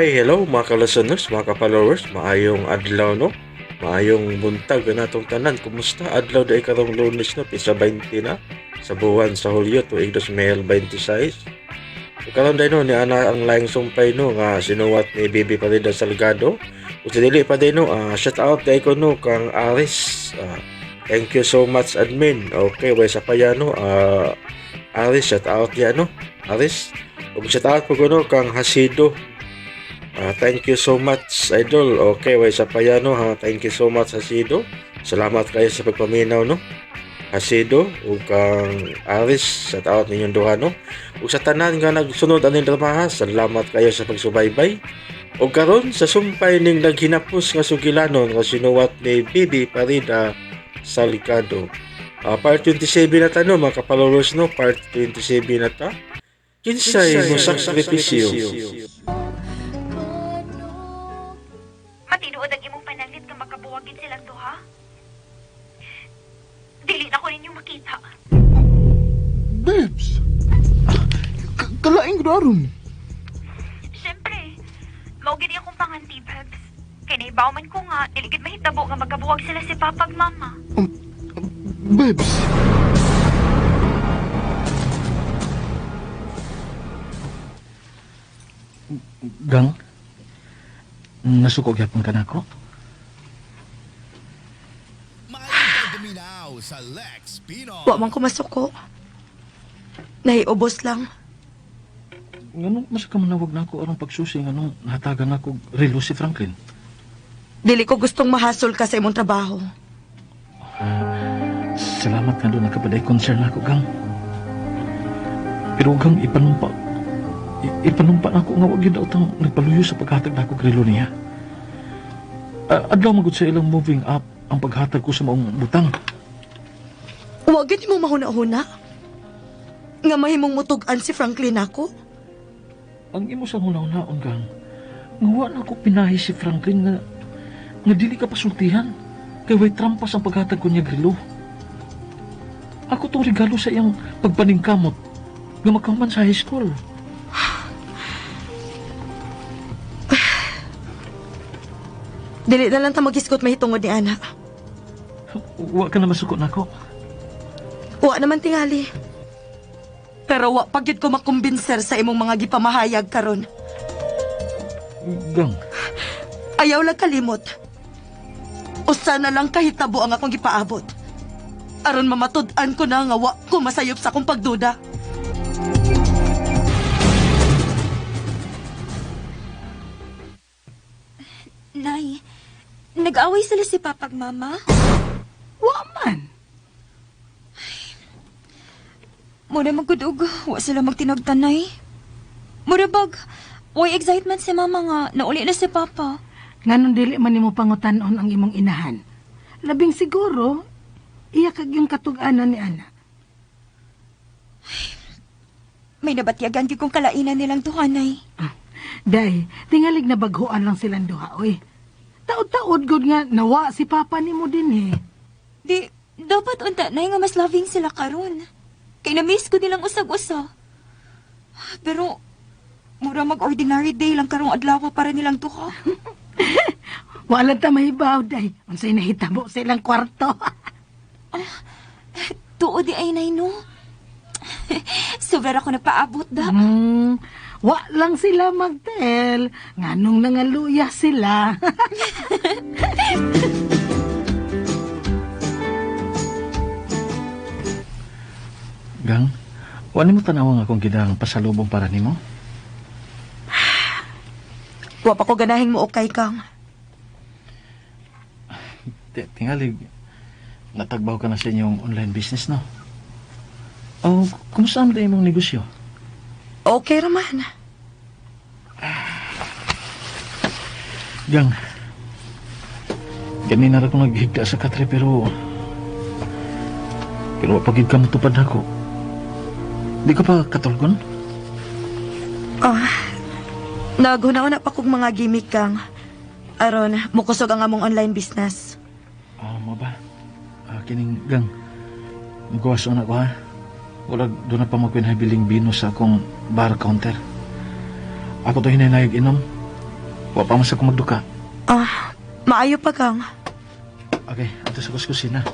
Hi, hello mga ka-listeners, mga ka-followers, maayong adlaw, no? Maayong buntag na natong tanan. Kumusta? Adlaw day karong Lunes, no, pisa 20 na sa buwan sa Hulyo tuig 2026. So karon day, no, ni ana ang laing sumpay, no, nga sinuwat ni Bibi Parida Salgado. Ug sa dili pa day, no, shout out day ko, no, kang Aris. Thank you so much, admin. Okay, way sa pa ya, no. Aris, shout out ya, no. Aris. Ug shout out po ko, no, kang Hasido. Thank you so much, idol. Okay, way sa pa ya, no, ha. Thank you so much, Hasido. Salamat kayo sa pagpaminaw, no. Hasido ug kang Aris, shout out ninyong duha, no. Ug sa tanan nga nagsunod aning dramaha, salamat kayo sa pagsubaybay. Ug karon sa sumpay ning naghinapos nga sugilanon nga sinuwat ni Bibi Parida Salgado. Part 27 na ta, no, mga ka-followers, no, part 27 na ta. Kinsay mo sakripisyo? Matinuod ang imong panalit nga magkabuwagin silang duha? Dili na ko ninyo makita. Babes! Kalaing aron. Siyempre, mao gini akong panganti, Babs. Kay naibaw man ko nga, dili gid mahitabo nga magkabuwag sila si Papa ug Mama. Babes! Gang, nasuko gyapon ka nako. Wa man ko masuko. Nahiubos lang. Nganong mas ka manawag nako aron pagsusi nganong nahatagan nako relo si Franklin? Dili ko gustong mahasol ka sa imong trabaho. Salamat nga doon nagkapaday concern nako, Gang. Pero Gang, ipanumpa. Ipanumpa nako nga wag yun daw tang nagpaluyo sa paghatag nako og relo niya. Adlaw magud sa ilang moving up ang paghatag ko sa maong butang. Wa gid mo mahuna-huna nga mahimong mutug-an si Franklin ako. Ang imo sa huna-hunaon, Gang, nga wa na ko pinahi si Franklin nga nga dili ka pasultihan. Kay way trampas ang paghatag ko niya relo. Ako tong regalo sa iyang pagpaningkamot nga makahuman sa high school. Dili na lang ta magisgot mahitungod ni ana. Wa ka na masuko nako. Wa naman tingali. Pero wa pa gyud ko makumbinser sa imong mga gipamahayag karon. Gang, Ayaw lang kalimot. Usa na lang kahitabo ang akong gipaabot. Aron mamatud-an ko na nga wa ko masayop sa akong pagduda. Nay, nag-away sila si Papa ug Mama? Wa man. Mura magudog, wa sila magtinagtanay. Mura bag, way excitement si Mama nga nauli na si Papa. Nganong dili man nimo pangutanon ang imong inahan? Labing siguro, iya kag yung katug-anan ni ana. May nabatyagan gyud kong kalainan nilang duha, Nay. Day, tingalig na baghuan lang silang duha, oy. Taod-taod gud nga nawa si papa nimo din eh. Di, dapat unta, Nay, nga mas loving sila karon. Kay na-miss ko nilang usag-usa. Pero, mura mag-ordinary day lang karong adlaw para nilang duha. Wala ta mahibaw, day. Unsay nahitabo sa ilang kwarto. Tuod di ay, Nay, no? Sobra ako nagpaabot da. Wa lang sila magtel. Nganong nangaluya sila. Gang, wa nimo tanawa nga akong gidang pasalubong para nimo? Wa pa ko ganahing mo okay kang. Tingali, natagbaw ka na sa inyong online business, no? Oh, kumusta ang imong negosyo? Okay raman. Gang, ganina ra ko naghigda sa katre pero wa pa gid ka motupad nako. Di ka pa katulgon? Naghuna-una pa kog mga gimmick kang. Aron, mukusog ang among online business. Ah, mo ba? Kining gang, magawas na ko ha. Wala doon na pa mo pinahabiling bino sa akong bar counter. Ako to hinay inom. Wa pa man sa ko magduka. Ah, maayo pa kang. Okay, ato sa kuskusina.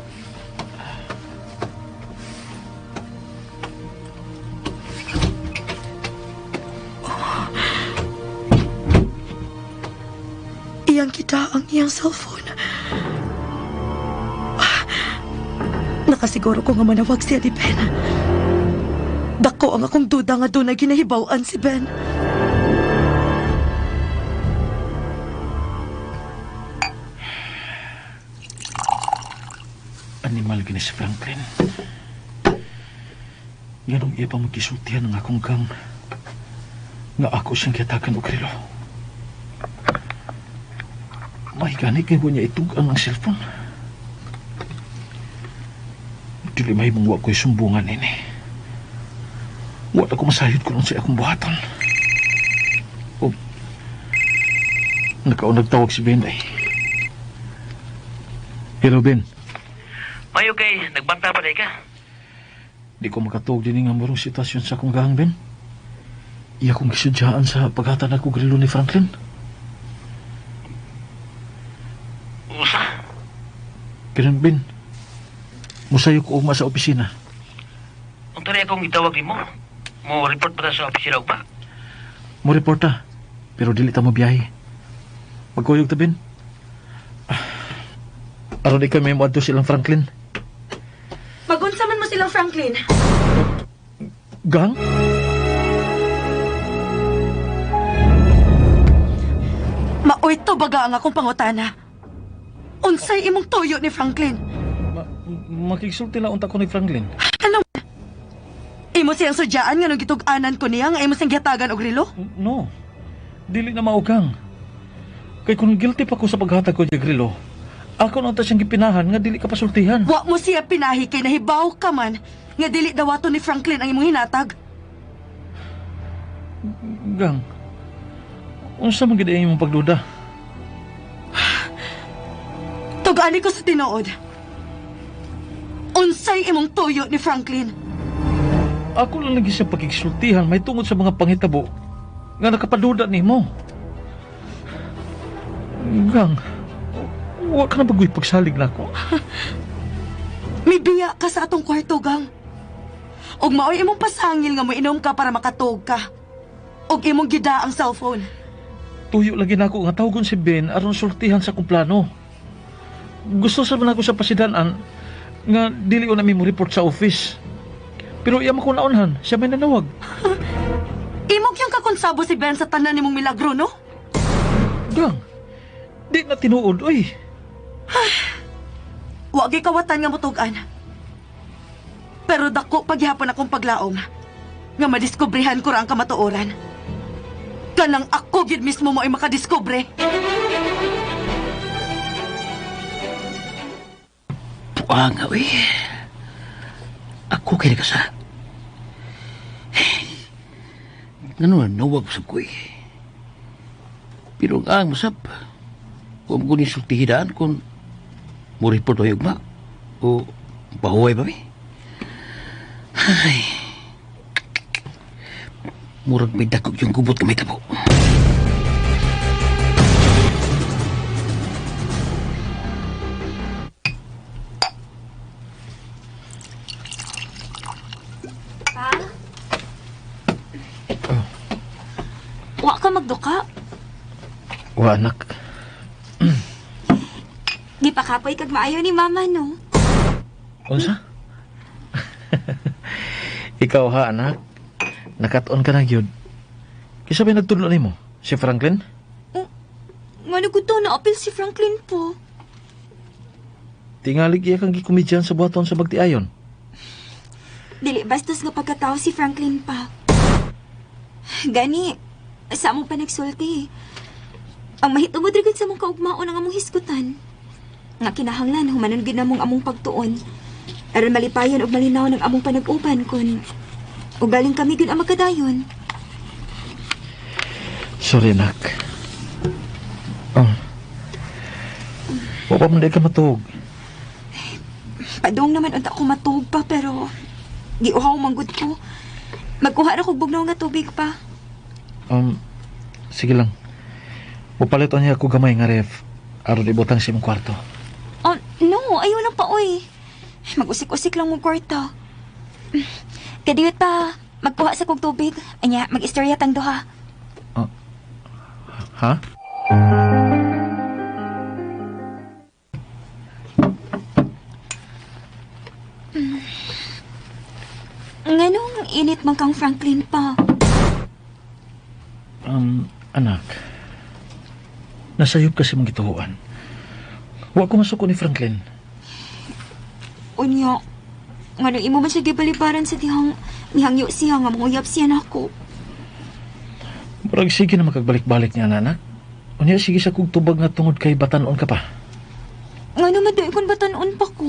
Iyang kita ang iyang cellphone. Ah, nakasiguro ko nga manawag siya ni Ben. Dako ang akong duda nga doon ay ginahibaw-an si Ben. Animal gini si Franklin. Ganong iya pa magkisultihan ang akong gang nga ako siyang gihatagan og relo. May gani kay niya itug-an ang cellphone. Dili may mong wa ko'y sumbungan ini. Wa na ko masayod kung unsay akong buhaton. Oh, nakaon nagtawag si Ben ay. Hello Ben. Mayo kay, nagbanta pa ka. Di ko makatuog din nga murong sitwasyon sa akong gahang, Ben. Iya kong gisudyaan sa paghatag ako grilo ni Franklin. Usa? Pero Ben, musayo ko ugma sa opisina. Unta rin akong gitawag nimo. Mo report pa ta sa opisina ugma. Mo reporta, pero dili ta mo biyahe. Magkuyog ta, Ben. Aron ikaw may moadto silang Franklin. Magunsa man mo silang Franklin. Gang? Maoy to baga ang akong pangutana. Unsay imong tuyo ni Franklin? Makigsulti lang unta ko ni Franklin. Ano? Imo siyang sudyaan nga nung gitug-anan ko niya nga imo siyang gihatagan og relo? No. Dili na maugang. Kay kung guilty pa ko sa paghatag ko niya grilo, ako na unta siyang gipinahan nga dili ka pasultihan. Wa mo siya pinahi kay nahibaw ka man nga dili dawaton ni Franklin ang imong hinatag. Gang, unsa man gid ang imong pagduda? Tug-ani ko sa tinuod. Unsay imong tuyo ni Franklin? Ako lang lagi siya pagkiksultihan may tungod sa mga panghitabo nga nakapaduda nimo. Gang, wa ka na bagoy pagsalig na ako. Mibiya ka sa atong kwarto, gang. Og maoy imong pasangil nga moinom ka para makatuog ka. Og imong gida ang cellphone. Tuyo lagi nako nga tawgon si Ben aron sultihan sa akong plano. Gusto sa man ako sa pasidanan nga dili ko na mi mo report sa office. Pero iya ko naunhan, siya may nanawag. Imog yung kakonsabo si Ben sa tanan nimong milagro, no? Gang, di na tinuod, oy. Wa gyud kawatan nga motugan. Pero dako paghihapon akong paglaom nga madiskubrehan ko ra ang kamatuoran. Kanang ako gid mismo mo ay makadiskubre. Buanga, uy. Ako kay ka sa. Ngano na nawag usab ko eh. Pero ang masab, kung ko ni sultihidaan kung mo report o ugma o pahuway ba mi? Ay. Murag may dakog yung gubot ka may tabo. Pa? Wa ka magduka. Wa anak. Di pa kapoy kag maayo ni mama, no? Unsa? Ikaw ha anak. Nakatuon ka na gyud. Kinsa bay nagtudlo nimo? Si Franklin? Ngano gud to na-apil si Franklin po. Tingali iya kang gikomedyan sa buhaton sa bagtiayon. Dili bastos nga pagkatao si Franklin pa. Gani, sa among panagsulti. Ang mahitungod ra gud sa among kaugmaon ang among hisgutan. Nga kinahanglan humanon gid namong among pagtuon. Aron malipayon og malinaw ng among panag-uban kun ugaling kami gud ang magkadayon. Sorry anak. Oh. Wa pa man di ka matuog. Padung naman unta ko matuog pa pero giuhaw man gud ko. Magkuha ra kog bugnaw nga tubig pa. Sige lang. Mupalit niya ako gamay nga ref. Aron ibutang sa imong kwarto. Oh, no, ayaw lang pa, oy. Mag-usik-usik lang mong kwarto. Kadiyot pa, magkuha sa kong tubig. Anya, mag-istorya tang duha. Ha? Nganong init man kang Franklin pa? Anak. Nasayop kasi mong gituhuan. Wa ko masuko ni Franklin. Unya, ngano imo man siya gibalibaran sa dihang mihangyo siya nga manguyab siya nako. Murag sige na makagbalik-balik niya, anak. Unya sige sa kog tubag nga tungod kay batanon ka pa. Ngano man doon kung batanon pa ko.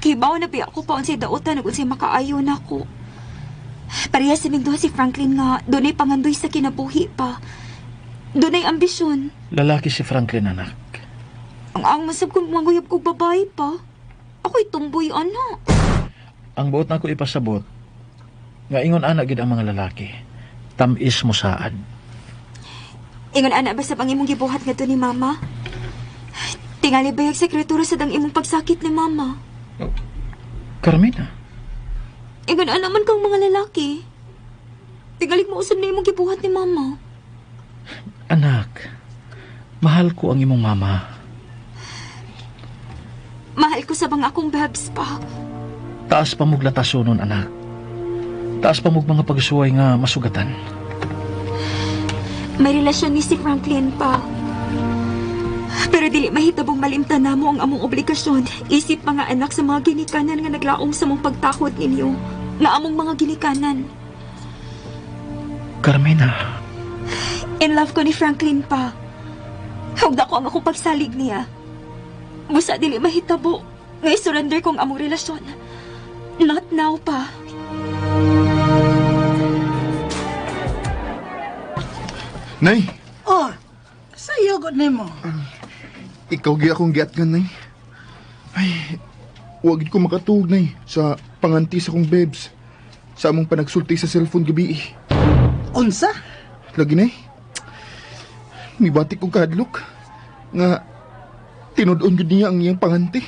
Kibaw na biya ako pa unsay daotan ug unsay makaayo nako. Pareha sa ming duha si Franklin nga dunay pangandoy sa kinabuhi pa. Dunay ambisyon. Lalaki si Franklin, anak. Ang masab kung manguyab kog babae pa. Ako'y tumboy ana. Ang buot na ako ipasabot, nga ingon anak gid ang mga lalaki. Tamis mo saad. Ingon ana ba sa ang imong gibuhat ngadto ni mama? Tingali bayag sekretura sa dang imong pagsakit ni mama. Carmina, Ingon ana man kang mga lalaki. Tingali mo usab na imong gibuhat ni mama. Anak, mahal ko ang imong mama. Mahal ko sa bang akong babs pa. Taas pa mong latasonon, anak. Taas pa mong mga pagsuway nga masugatan. May relasyon ni si Franklin pa. Pero dili mahitabong malimtan namo ang among obligasyon. Isip mga anak sa mga ginikanan nga naglaom sa mong pagtakot ninyo. Nga among mga ginikanan. Carmina, In love ko ni Franklin pa. Hugda ko ang akong pagsalig niya. Busa dili mahitabo. Nga i-surrender kong among relasyon. Not now pa. Nay, Oh, sayo gud nimo. Ikaw gi akong giatngan, Nay. Ay, wag gid ko makatuog, Nay, sa panganti sa akong babes. Sa among panagsulti sa cellphone gabi. Unsa? Lagi, Nay. Mibati kong kahadlok nga tinud-on gud niya ang iyang panganti.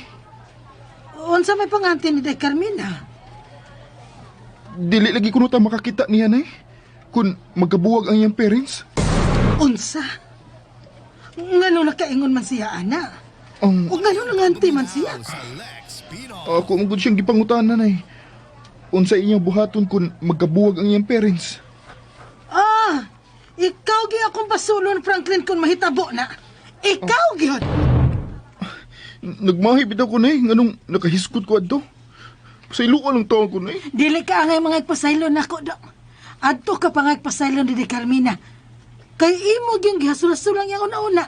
Unsa may panganti ni Day Carmina? Dili lagi kuno ta makakita niya, Nay, kung magkabuwag ang iyang parents. Unsa? Ngano nakaingon man siya, ana? Ang O ngano nanganti man siya? Ako man gud siyang gipangutana, Nay. Unsa iyang buhaton kung magkabuwag ang iyang parents? Ah, ikaw gi akong basulon, Franklin, kung mahitabo na. Ikaw gyud. Nagmahi bitaw ko, Nay, nganong nakahiskot ko adto. Sa iluwa lang taon ko, Nay. Dili ka angay mga ipasaylo nako do. Adto ka pa nga ipasaylo ni Day Carmina. Kay imo gyud gihasul-hasul ang iyang una-una.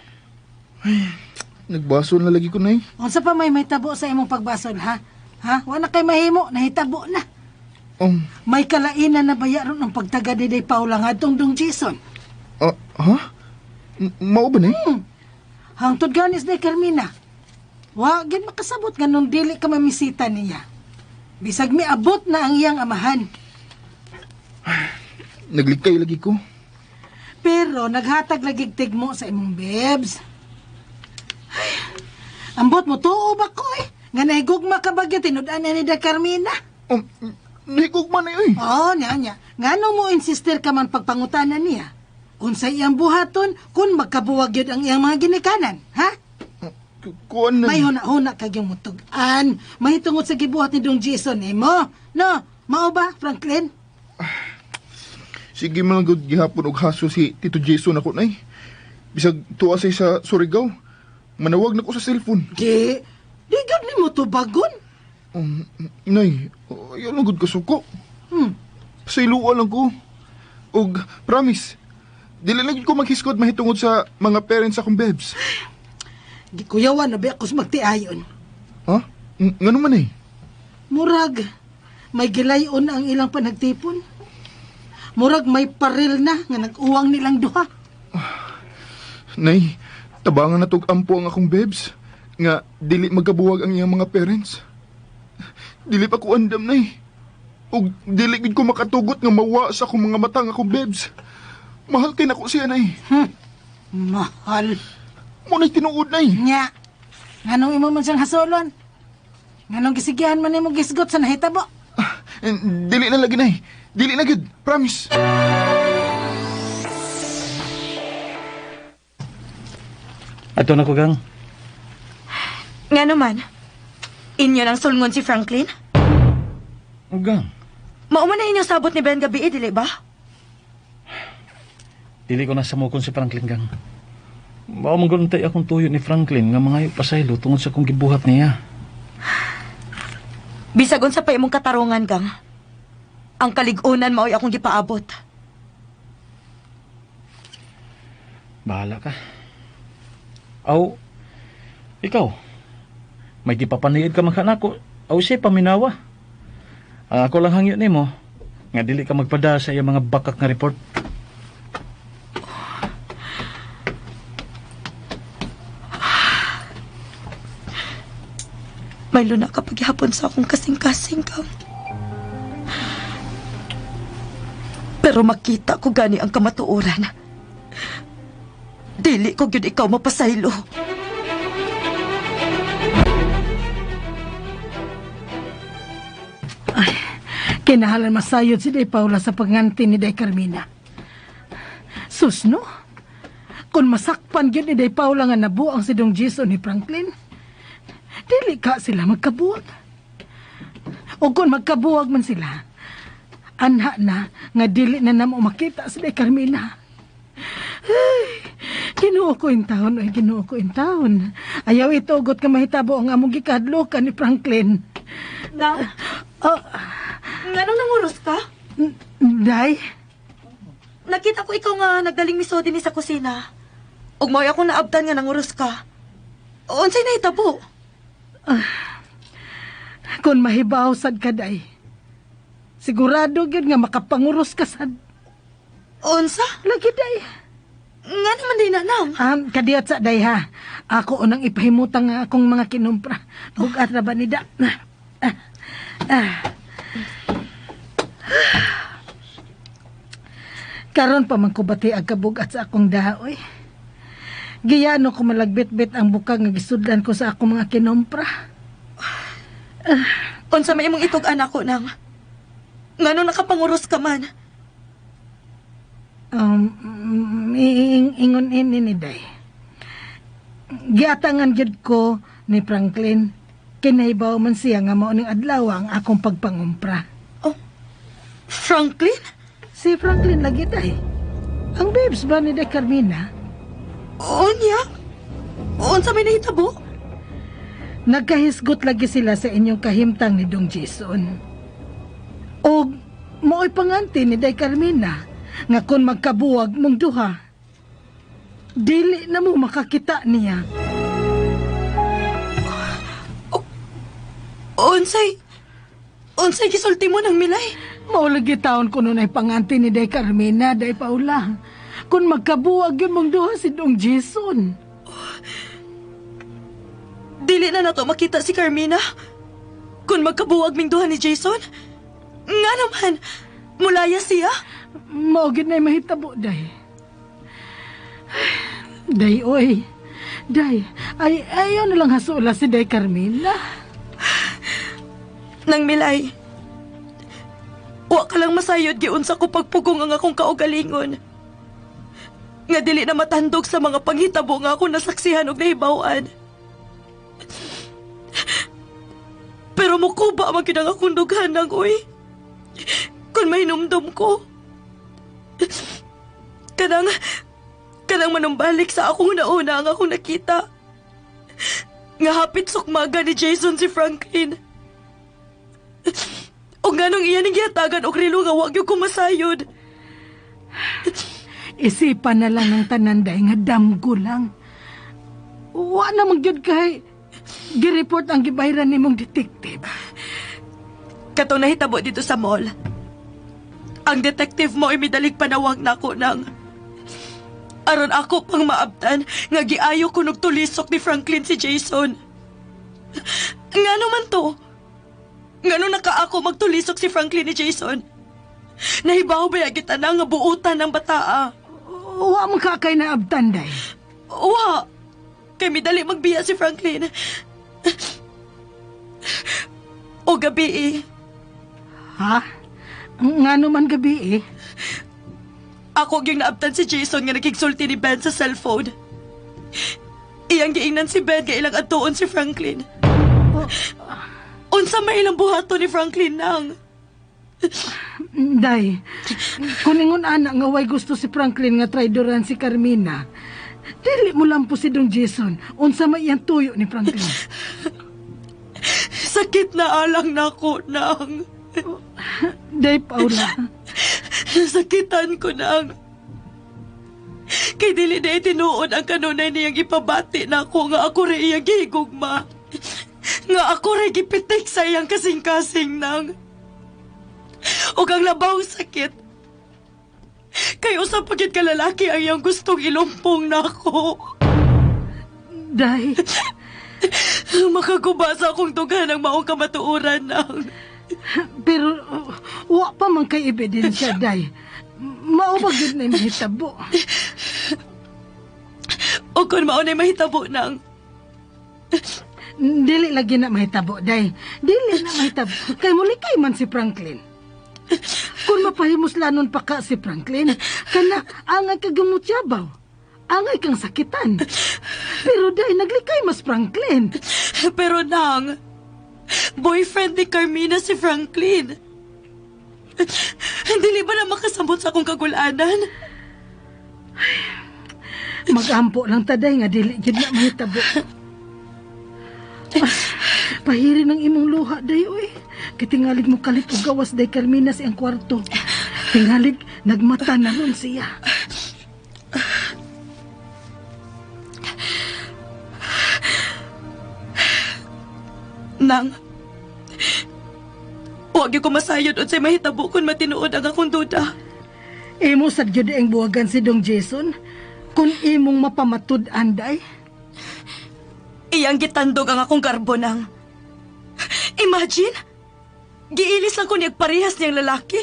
Nagbasol na lagi ko, Nay. Unsa pa may mahitabo sa imong pagbasol, ha? Ha? Wa na kay mahimo, nahitabo na. May kalainan na baya ron ang pagtaga ni Day Paula nga atong Dong Jason. Ha? Mao ba, Nay? Hangtod ganis ni Carmina. Wa gid makasabot nganong dili ka mamisita niya. Bisag miabot na ang iyang amahan. Naglikay lagi ko. Pero naghatag lagi tigmo sa imong bebs. Ay, ambot mo tuo ba ko eh? Nga nahigugma ka ba gyud tinud-an ni Day Carmina? Nahigugma na yun. Oo, nya nya. Ngano mo insister ka man pagpangutana niya? Unsay iyang buhaton kung magkabuwag yun ang iyang mga ginikanan, ha? Kuan na. May huna-huna kag yung mutug-an. Mahitungod sa gibuhat ni Dong Jason eh mo. No, mao ba, Franklin? Sige man gud gihapon og haso si Tito Jason ako, Nay. Bisag tuwa say sa Surigao. Manawag na ko sa cellphone. Di, di gud nimo tubagon. Nay, ayaw lang gud kasuko. Sa iluwa lang ko. Og promise, dili lang gud ko maghiskot mahitungod sa mga parents akong bebs. Di kuyawan na ba ako sa magtiayon. Ha? Ngano man eh? Murag, may gilayon ang ilang panagtipon. Murag may paril na nga nag-uwang nilang duha. Nay, tabangan na tog ampo ang akong bebs. Nga dili magkabuwag ang iyang mga parents. Dili pa ko andam, Nay. Og dili gid ko makatugot nga mawa sa akong mga mata nga akong bebs. Mahal kay nako siya, Nay. Mahal. Mo na'y tinuod, Nay. Nya. Nganong imo man siyang hasolon? Nganong gisigihan man nimo gisgot sa nahitabo? Ah, dili na lagi, Nay. Dili na gud. Promise. Ato na ko, Gang. Nga naman, inyo lang sulngon si Franklin? O, Gang. Mao man na inyong sabot ni Ben gabi, eh, dili ba? Dili ko na samukon si Franklin, Gang. Mao man gud akong tuyo ni Franklin nga mangayo pasaylo tungod sa akong gibuhat niya. Bisag unsa pa imong katarungan, Gang. Ang kalig-unan mao'y akong gipaabot. Bahala ka. Aw, ikaw, may gipapaniid ka man kanako. Aw siya paminawa. Ang ako lang hangyo nimo nga dili ka magpada sa iyang mga bakak nga report. May luna ka paghapon sa akong kasing-kasing, Gang. Pero makita ko gani ang kamatuoran. Dili ko gyud ikaw mapasaylo. Kinahalan masayod si Day Paula sa panganti ni Day Carmina. Sus, no? Kung masakpan gyud ni Day Paula nga nabuang si Dong Jason ni Franklin, dili ka sila magkabuwag. O kung magkabuwag man sila, anha na nga dili na namo makita si Day Carmina. Ay, Ginoo ko in taon, ay Ginoo ko in taon. Ayaw itugot ka mahitabo ang among gikadlokan ni Franklin. Na, Oh, nganong nanguros ka? Day? Nakita ko ikaw nga nagdaling misodi ni sa kusina. Ug mao'y akong naabtan nga nanguros ka. Unsay nahitabo? Kung mahibaw sad ka, Day. Sigurado gyud nga makapanguros ka sad. Unsa? Lagi, Day. Nga naman din na nang. Kadiyot sa Day ha. Ako unang ipahimutang nga akong mga kinumpra. Bugat ra ba ni da? Ah, ah. Karon pa man ko bati ang kabugat sa akong daoy. Giyano ko malagbit-bit ang bukag nga gisudlan ko sa akong mga kinumpra. Unsa may imong itog anak ko nang? Ngano nakapanguros ka man? Ingon ini ni Day. Giatangan gyud ko ni Franklin. Kinahibaw man siya nga mao ning adlaw ang akong pagpangumpra. Oh, Franklin? Si Franklin lagi, Day. Ang babes ba ni Day Carmina? Unya? Unsa may nahitabo? Nagkahisgot lagi sila sa inyong kahimtang ni Dong Jason. Og mao'y panganti ni Day Carmina nga kung magkabuwag mong duha, dili na mo makakita niya. Unsay gisulti mo ng Milay? Mao lagi taon ko nun ay panganti ni Day Carmina, Day Paula. Kung magkabuwag yun mong duha si Dong Jason. Dili na nato makita si Carmina. Kung magkabuwag ming duha ni Jason, nga naman, mulaya siya. Mao gyud na'y mahitabo, Day. Day, oy. Day, ay, ayaw na lang hasula si Day Carmina. Nang Milay, wa ka lang masayod giunsa ko pagpugong ang akong kaugalingon. Nga dili na matandog sa mga panghitabo nga ako nasaksihan og nahibaw-an. Pero mukuba man gyud ang akong dughanang, oy. Kung mahinumdum ko. Kanang manumbalik sa akong nauna ang akong nakita. Nga hapit sukmaga ni Jason si Franklin. O nganong iya ning gihatagan og relo nga wa gyud ko masayod. Isipan na lang ng tanan, Day, nga damgo lang. Wa namang gyud kay gireport ang gibayran nimong detective. Katong nahitabo dito sa mall. Ang detective mo ay midalig panawag nako nang aron ako pang maabtan nga giayo ko tulisok ni Franklin si Jason. Ngano man to? Ngano nakaako magtulisok si Franklin ni Jason? Nahibaw ba ya kita na nga buutan ng bataa? Wa man ka kay naabtan, day. Wa! Kay midali magbiya si Franklin. O gabi eh. Ha? Nga naman gabi eh. Ako yung naabtan si Jason nga nagkigsulti ni Ben sa cellphone. Iyang giingnan si Ben nga ilang atuon si Franklin. Unsa may ilang buhaton ni Franklin nang? Day, kung ingon ana nga way gusto si Franklin nga traidoran si Carmina, dili mo lang po si Dong Jason unsa may iyang tuyo ni Franklin. Sakit na alang nako nang. Day, Paula. Sakitan ko nang. Kay dili na itinuod ang kanunay niyang ipabati nako nga ako rin iyang gihigugma. Nga ako rin gipitik sa iyang kasing-kasing nang. Ug ang labaw sakit. Kay usa pa gyud ka lalaki ang iyang gustong ilumpong nako. Day, Makaguba sa akong dughan ang maong kamatuoran nang. pero wa pa man kay ebidensya, Day. Mao ba gyud na mahitabo? O kung mao na'y mahitabo nang. Dili lagi na mahitabo, Day. Dili na mahitabo. Kay muli kay man si Franklin. Kung mapahimuslanon pa ka si Franklin, kana angay ka gumutyabaw. Angay kang sakitan. Pero day, naglikay mas Franklin. Pero nang, boyfriend ni Carmina si Franklin. Dili ba na makasambot sa akong kagulanan? Magampo lang taday nga dili gyud na mahitabo. Pahiri ng imong luha day oy. Kitingalig mo kalit og gawas day Carmina sa iyang kwarto. Tingalig nagmata na ron siya. Nang, huwag ko masayod unsay mahitabo kung matinuod ang akong duda. Imo sad gyud ang buwagan si Dong Jason kung imong mapamatud-an day. Iyang gitandog ang akong garbo nang. Imagine, giilis lang ko niyag parehas niyang lalaki.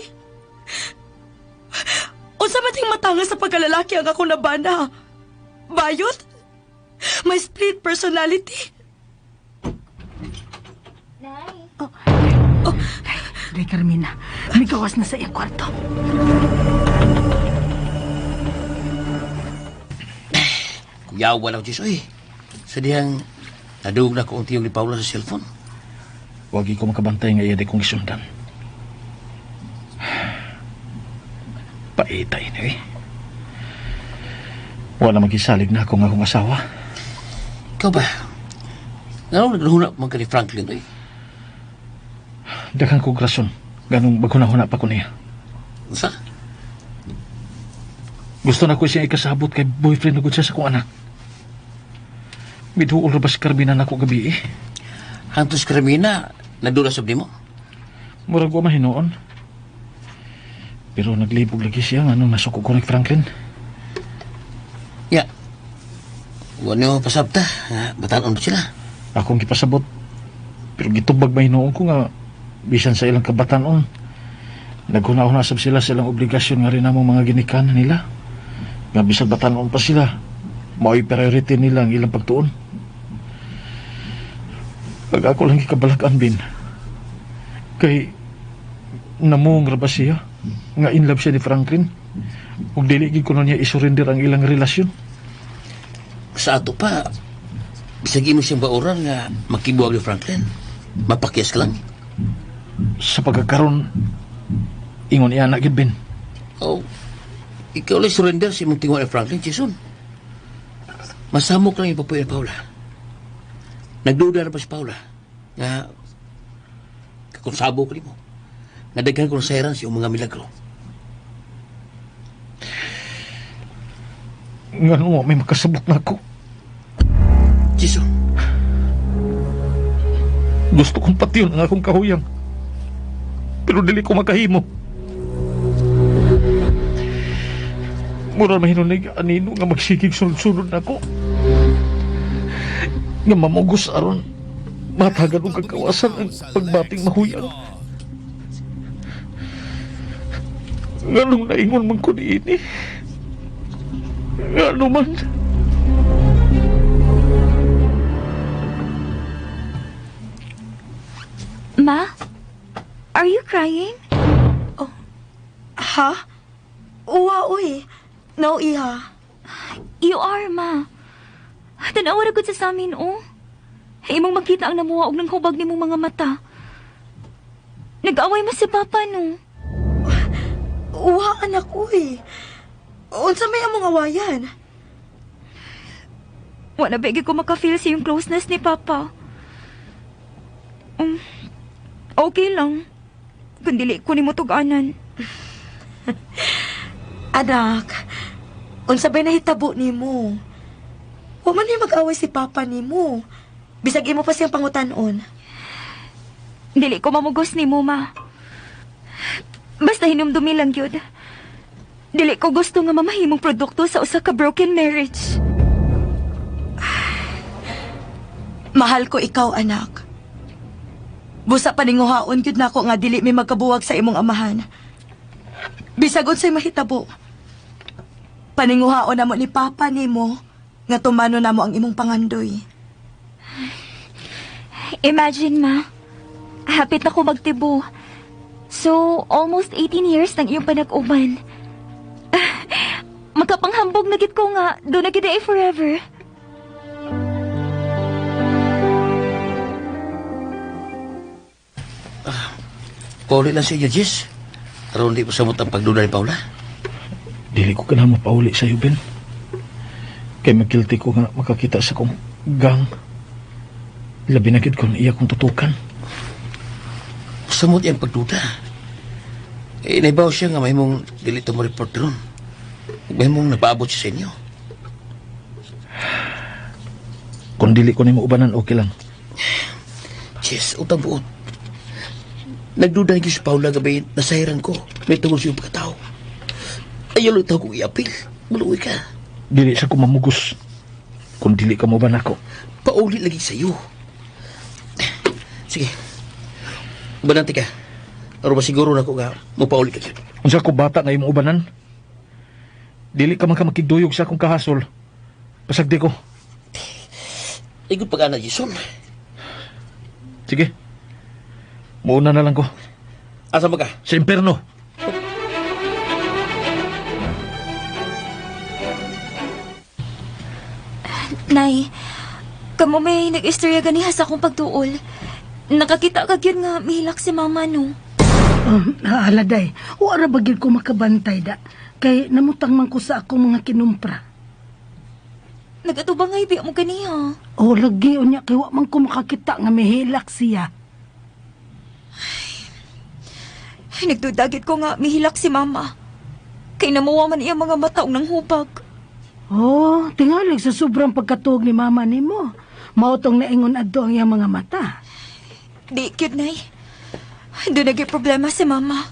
Unsa man ting matanga sa pagkalalaki ang akong nabana? Bayot? May split personality? Day Carmina, migawas na sa iyang kwarto. Kuyawa lang, Diyos, oy. Sa dihang nadugog na ko ang tiyog ni Paula sa cellphone. Wagi ko makabantay nga iya di kong gisundan. Paitay na eh. Wala magisalig na ako nga akong asawa. Ikaw ba? Nga naghuna man ka ni Franklin, oy. Daghang kog rason. Ganong maghuna-huna pa ko niya. Unsa? Gusto na ko siya ikasabot kay boyfriend na gud siya sa akong anak. Midhuol ra ba si Carmina nako gabi eh. Hantos Carmina, nagdula sab nimo? Murag wa mahinuon. Pero naglibog lagi siya nganong nasuko ko ni Franklin. Ya. Wa niyo pasabta, nga batan-on ba sila? Akong gipasabot. Pero gitubag mahinuon ko nga bisan sa ilang kabatan-on. Naghuna-huna sab sila sa ilang obligasyon nga rin namong mga ginikanan nila. Nga bisan batan-on pa sila, mao'y priority nila ang ilang pagtuon. Pag ako lang gikabalak-an, Bin, kay namong ra ba siya nga in love siya ni Franklin ug dili gid kuno niya isurrender ang ilang relasyon. Sa ato pa, bisag imo siyang bauran nga makibuwag ni Franklin. Mapakyas ka lang. Sa pagkakaron, ingon iya na gid, Bin. Oh, ikaw lang surrender sa imong tinguha ni Franklin, Jason. Masamok lang yung papuyo ni Paula. Nagduda na pa si Paula nga kakonsabo ko nimo. Nga daghan ko sayran sa iyong mga milagro. Ngano may makasabot na ako. Jason, Gusto kong patyon ang akong kahuyang. Pero dili ko makahimo. Mura mahinunig anino nga magsigig sunod-sunod na ako. Nga mamugos aron matagan og kagawasan ang pagbating mahuyang. Nganong naingon man ko niini. Ano man? Ma? Are you crying? Oh, ha? Uwa, uy. No, iha. You are, ma. Tanawa ra gud sa samin, oh. Imong makita ang namuha og nang hubag nimong mga mata. Nag-away mo si Papa, no? Uwa, anak, uy. Unsa may among awayan? Wala ba ko makafeel sa yung closeness ni Papa. Okay lang. Kung dili ko nimo tug-anan. Anak, unsa bay nahitabo nimo? Wa man ni mag-away si Papa nimo. Bisag imo pa siyang pangutan-on. Dili ko mamugos nimo, ma. Basta hinumdumi lang gyud. Dili ko gusto nga mamahimong produkto sa usa ka broken marriage. Mahal ko ikaw, anak. Busa paninguhaon gyud nako nga dili mi magkabuwag sa imong amahan. Bisag unsay mahitabo. Paninguhaon namo ni Papa nimo nga tumano namo ang imong pangandoy. Imagine, ma. Hapit na ko magtibo. So, almost 18 years nang iyong panag-uban. Makapanghambog na gid ko nga, doon na gid ay forever. Pauli lang sa inyo, Jess. Aron di pa samot ang pagduda ni Paula. Dili ko kailangan mapauli sa iyo, Ben. Kay magkilti ko nga makakita sa kong gang. Labi na gid ko na iya kong tutukan. Samot iyang pagduda. Eh, naibaw siya nga mahimong dili to mo report ron. Mahimong napaabot siya sa inyo. Kung dili ko nimo ubanan, okay lang. Jess, utang buot. Nagduda na si Paula gabi, nasahiran ko. May tungod sa iyong pagkatao. Ayaw lang ito kong iapil. Maluwi ka. Dili siya ko mamugos. Kung dili ka mo ba nako. Pauli lagi sa'yo. Sige. Ubanan ka. Pero masiguro na ko nga, mapauli ka yun. Unsa ko bata nga imong ubanan? Dili ka man ka makigduyog sa akong kahasol. Pasagdi ko. Ikot pag-ana, Jason. Sige. Muuna na lang ko. Asa ba ka? Sa imperno. Nay, kamo may nag-istorya ganiha sa akong pagtuol. Nakakita ka gyud nga mihilak si mama, no? Aladay, wala ba gyud ko makabantay da? Kay namutang man ko sa akong mga kinumpra. Nagatubang nga ibi mo ganiha. O lagi unya kay wa man ko makakita nga mihilak siya. Ay, nagdudagit ko nga mihilak si mama. Kay namuwa man iya mga mata og nanghubag. Oh, tingalig sa sobrang pagkatuog ni mama nimo. Mao tong naingon adto ang iyang mga mata. Di, cute, Nay. Doon naging problema si mama.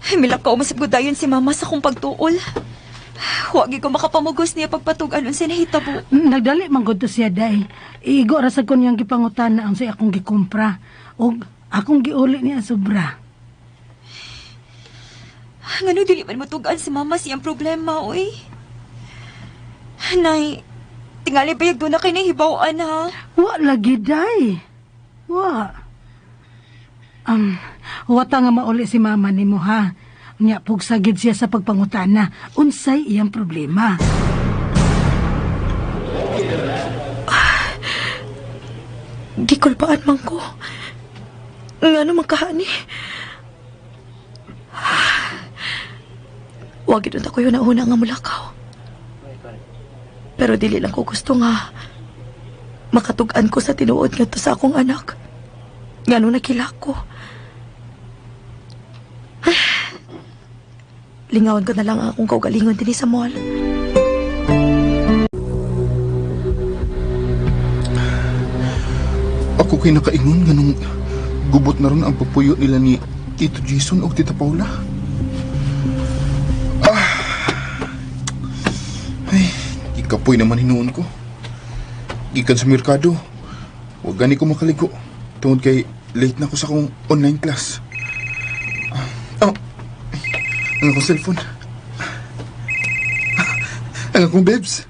Ay, milakaw masabgudayon si mama sa akong pagtuol. Huwag ko makapamugos niya pagpatugan unsa nahitabo. Nagdali man gud to siya day. Igo ra sa ko niyang gipangutana ang sa akong gikumpra ug akong giuli niya sobra. Ngano dili man matugan si mama siyang problema, oy. Nay, tingali bayag doon na kay nahibaw-an, ha? Wa lagi day. Wa. Wata nga mauli si mama nimo ha. Nya pugsagid siya sa pagpangutana. Unsay iyang problema? Gikulpaan man ko. Ngano man kahani? Wag gid unta ko yun una nga mulakaw. Pero dili lang ko gusto nga makatug-an ko sa tinuod ngadto sa akong anak. Ngano nakilak ko. Lingawan ko na lang ang akong kaugalingon dinhi sa mall. Ako kay nakaingon nga nung gubot na ron ang pagpuyo nila ni Tito Jason o Tita Paula. Ay, ikapoy naman hinuon ko. Gikan sa merkado. Huwag gani ko makaligo. Tungod kay late na ko sa akong online class. Oh, ang akong cellphone. Ang akong babes.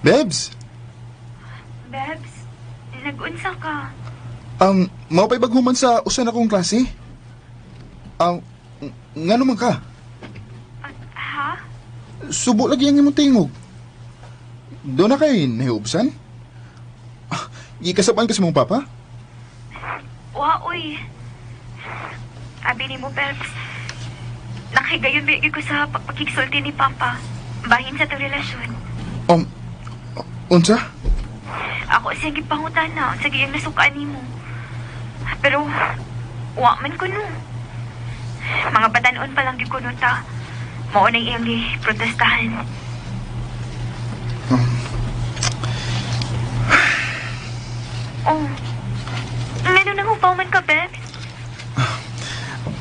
Babes, Bebs, nag-unsa ka? Mao pa'y baghuman sa usa na kong klase. Ngano man ka? Ha? Subo lagi ang imong tingog. Doon na kay nahiubsan? Gikasabaan ka sa mong papa? Wa, uy. Abi ni mo, Bebs. Nakahigayon ba ko sa pagpakigsulti ni Papa. Bahin sa itong relasyon. Unsa? Ako siyang gipangutana unsa giyang nasukaan nimo. Pero wa man ko no. Mga batanon pa lang gyud ko ta. Mao nang iyang giprotestahan. Oh. Ngano nang hupaw man ka, Bebs?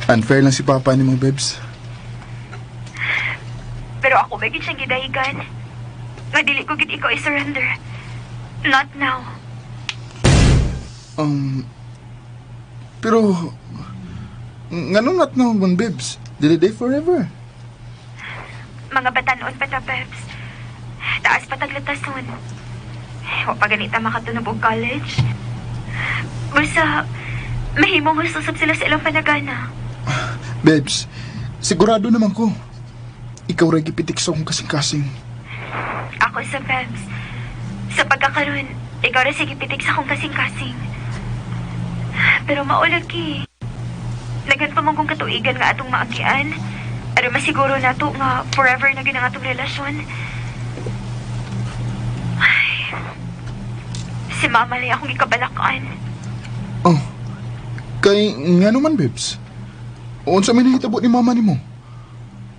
Unfair lang si papa ni mo, babes. Pero ako ba gyud siyang gidahigan? Nga dili ko gyud ikaw i-surrender. Not now. Pero, nganong not now man, babes? Dili day forever. Mga batanon pa ta, Bebs. Taas pa taglatason. Wa pa ganita makatunob og college. Basta, mahimong hususap sila sa ilang panagana. Babes, sigurado naman ko. Ikaw ra gipitik sa akong kasing-kasing. Ako sa Bebs. Sa pagkakaroon, ikaw ra sige pitik sa akong kasing-kasing. Pero maulagi. Naghan pa man kong katuigan nga atong maagian. Aron masiguro nato nga forever na gyud ang atong relasyon. Ay, si Mama lay akong gikabalakan. Oh, kay ngano man, babes? Unsa may nahitabo ni mama nimo?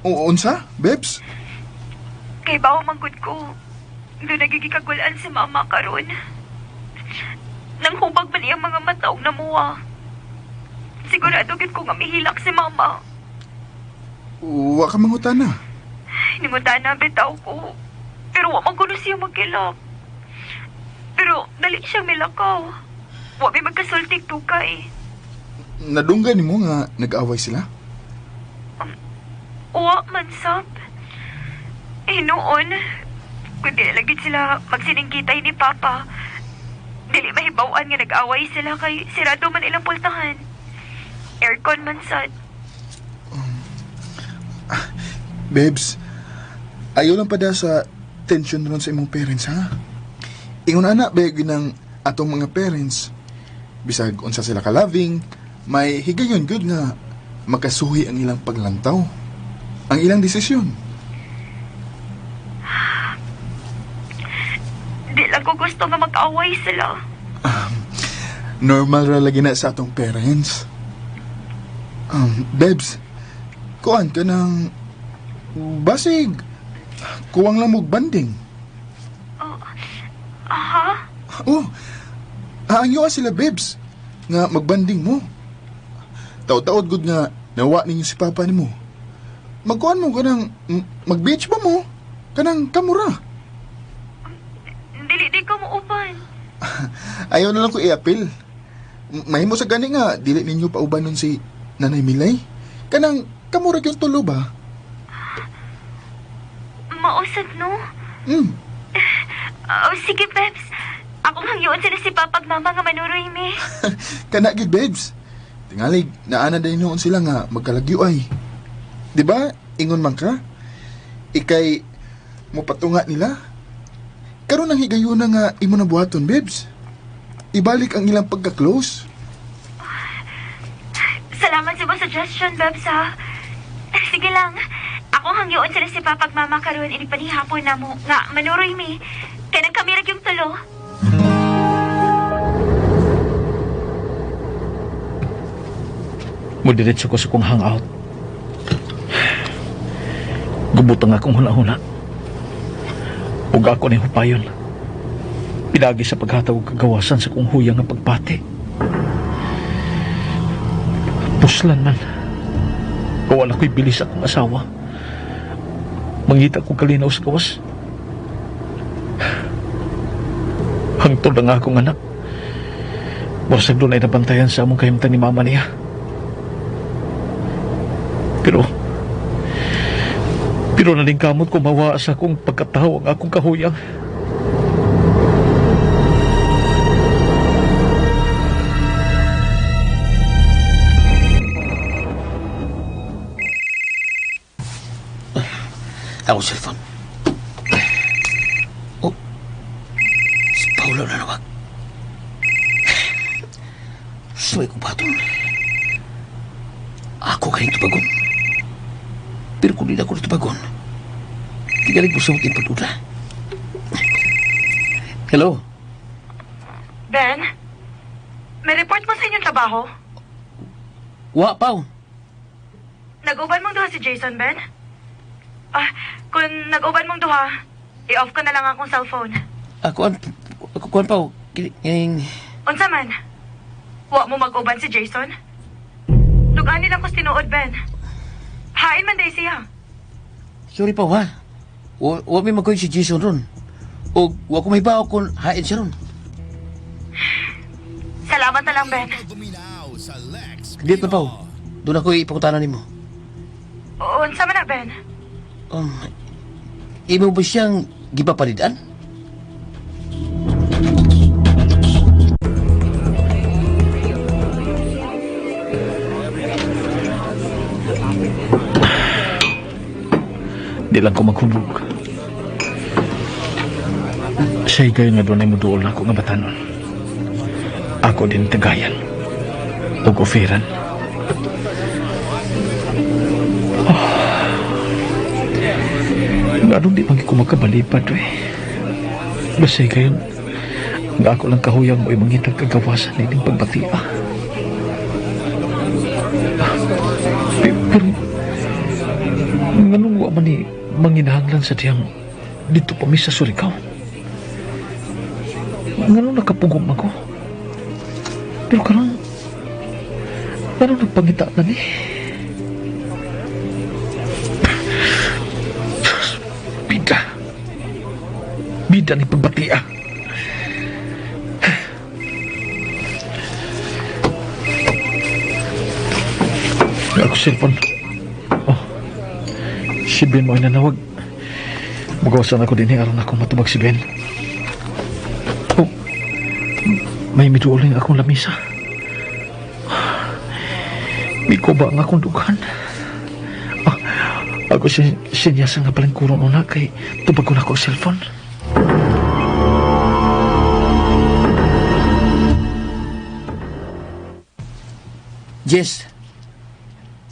O unsa, babes? Kay bawo man gud ko. Doon nagigikagulaan si Mama karon. Nang hubag man iyang mga mata og namuwa. Sigurado gid ko nga mihilak si Mama. Wa ka mangutana. Ningutana bitaw ko. Pero wa man kuno siya magkilak. Pero dali siya milakaw. Wa may magkasultig tukay. Nadunggan nimo nga nag-away sila? Wa man sab. Eh noon, kung di lagi sila magsiningkitay ni Papa, dili mahibaw-an nga nag-away sila kay sirado man ilang pultahan. Aircon man sad. Babes, ayaw lang pada sa tension ron sa imong parents, ha? Ingon ana, babe, ng atong mga parents, bisag unsa sila ka-loving, may higayon good nga makasuhi ang ilang paglantaw, ang ilang desisyon. Di lang ko gusto nga mag-away sila. Normal ra lagi na sa atong parents. Babes, kuan ka ng basig, kuwang lang og banding. Oh, aha? Oh, haangyo sila, babes, nga magbanding mo. Taod-taod gud nga nawa ninyo si papa nimo. Magkuan mo kanang mag-beach ba mo? Kanang kamura. Dili di ko muuban. Ayaw na lang ko i-appeal. Mahimo sa gani nga dili ninyo pauban nun si Nanay Milay. Kanang kamura yung tulo ba? Mausad no? Hmm. Oh, sige, Bebs. Akong hangyoon sila si Papa ug Mama nga manuroy mi. Kana gid, babes. Tingalig, naana din noon sila nga magkalagyo ay. Di ba? Ingon man ka? Ikay mopatunga nila. Karon ang higayuna nga imo na buhaton, babes. Ibalik ang ilang pagka-close. Salamat sa imong suggestion, Bebs, ha. Sige lang. Akong hangyoon sila si Papa ug Mama karon inig panihapon na mo nga manuroy mi. Kay nagkamirag yung tulo. Mudiretso ko sa kong hangout. Gubot ang akong huna-huna. Ug ako ni hupayon. Pinagi sa paghatag og kagawasan sa kong huyang nga pagpati. Puslan man. Wala ko'y bilis akong asawa. Mangita ko kalinaw sa gawas. Hangtod ang akong anak. Wasag doon ay nabantayan sa among kahimtang ni mama niya. Pero Pero nalingkamot ko mawa sa akong pagkatawo ang akong kahuyang. Ako cellphone. Oh, si Paolo na nawag. Suway ko baton. Ako kaning tubagon. Pero kung di na ako natubagon, tigalig mo sa yung pagduda. Hello? Ben? May report mo sa inyong trabaho? Wa, Pao. Nag-uban mong duha si Jason, Ben? Ah, kung nag-uban mong duha, i-off ko na lang akong cellphone. Ako, kuan, Pao. Kining. Unsa man? Wa mo mag-uban si Jason? Dugaan lang ko tinuod, Ben. Hain man day siya. Sorry, Pao, ha? Wa may mag si Jason ron. O, wa ko may bao kung hain siya ron. Salamat na lang, Ben. Dito na, Pao. Doon ako ipakutanan nimo. Unsa man na, Ben? Imo ba siyang gipapalidan? Di lang ko maghubog. Siya kayo nga doon ay muduol na ako nga batanon. Ako din tagayan. O oferan. Oh. Nga doon di man ko magkabalipad eh. Basta kayo nga ako lang kahuyang mo ay mangitag kagawasan na ining pagbatia. Pero nganong wa man ni manginahanglan sa diyang dito pa mi sa Surigao? Nganong nakapugong ako? Pero karon nganong nagpangita na ni? Bida. Bida ni pagbatia. Ako cellphone. Oh. Si Ben mo ay nanawag. Magawasan ako din aron akong matubag si Ben. Oh. May miduoling akong lamisa. May kuba ang akong dughan. Ah, ako si sinyasa nga palingkuron una kay tubag ko na ako cellphone. Jess.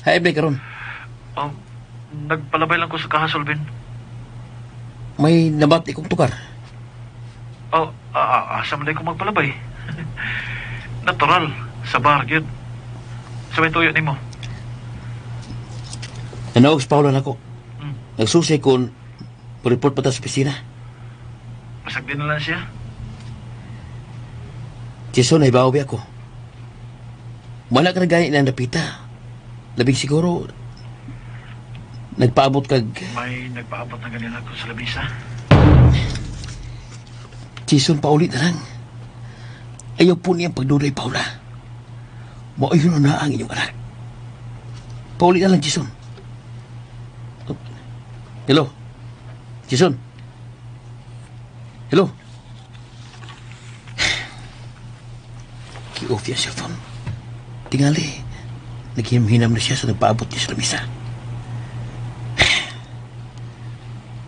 Hi, Blake, karon. Nagpalabay lang ko sa kahasol, Ben. May nabati kong tukar. Oh, asa man ko magpalabay? Natural, sa bar, gyud. Sa may tuyo nimo. Nanawag si Paolo nako. Nagsusi kung report pa ta sa opisina. Masag din na lang siya. Jason, ay bawi ako. Wala ka na gani na napita. Labing siguro, nagpaabot kag. May nagpaabot na ganyan ako sa lamisa. Jason, paulit na lang. Ayaw po niyang pagduday, Paula. Maayun na ang inyong anak. Paulit na lang, Jason. Oh. Hello? Jason? Hello? Ki-off yung cellphone. Tingali, naghinam-hinam na siya sa nagpaabot niya sa lamisa.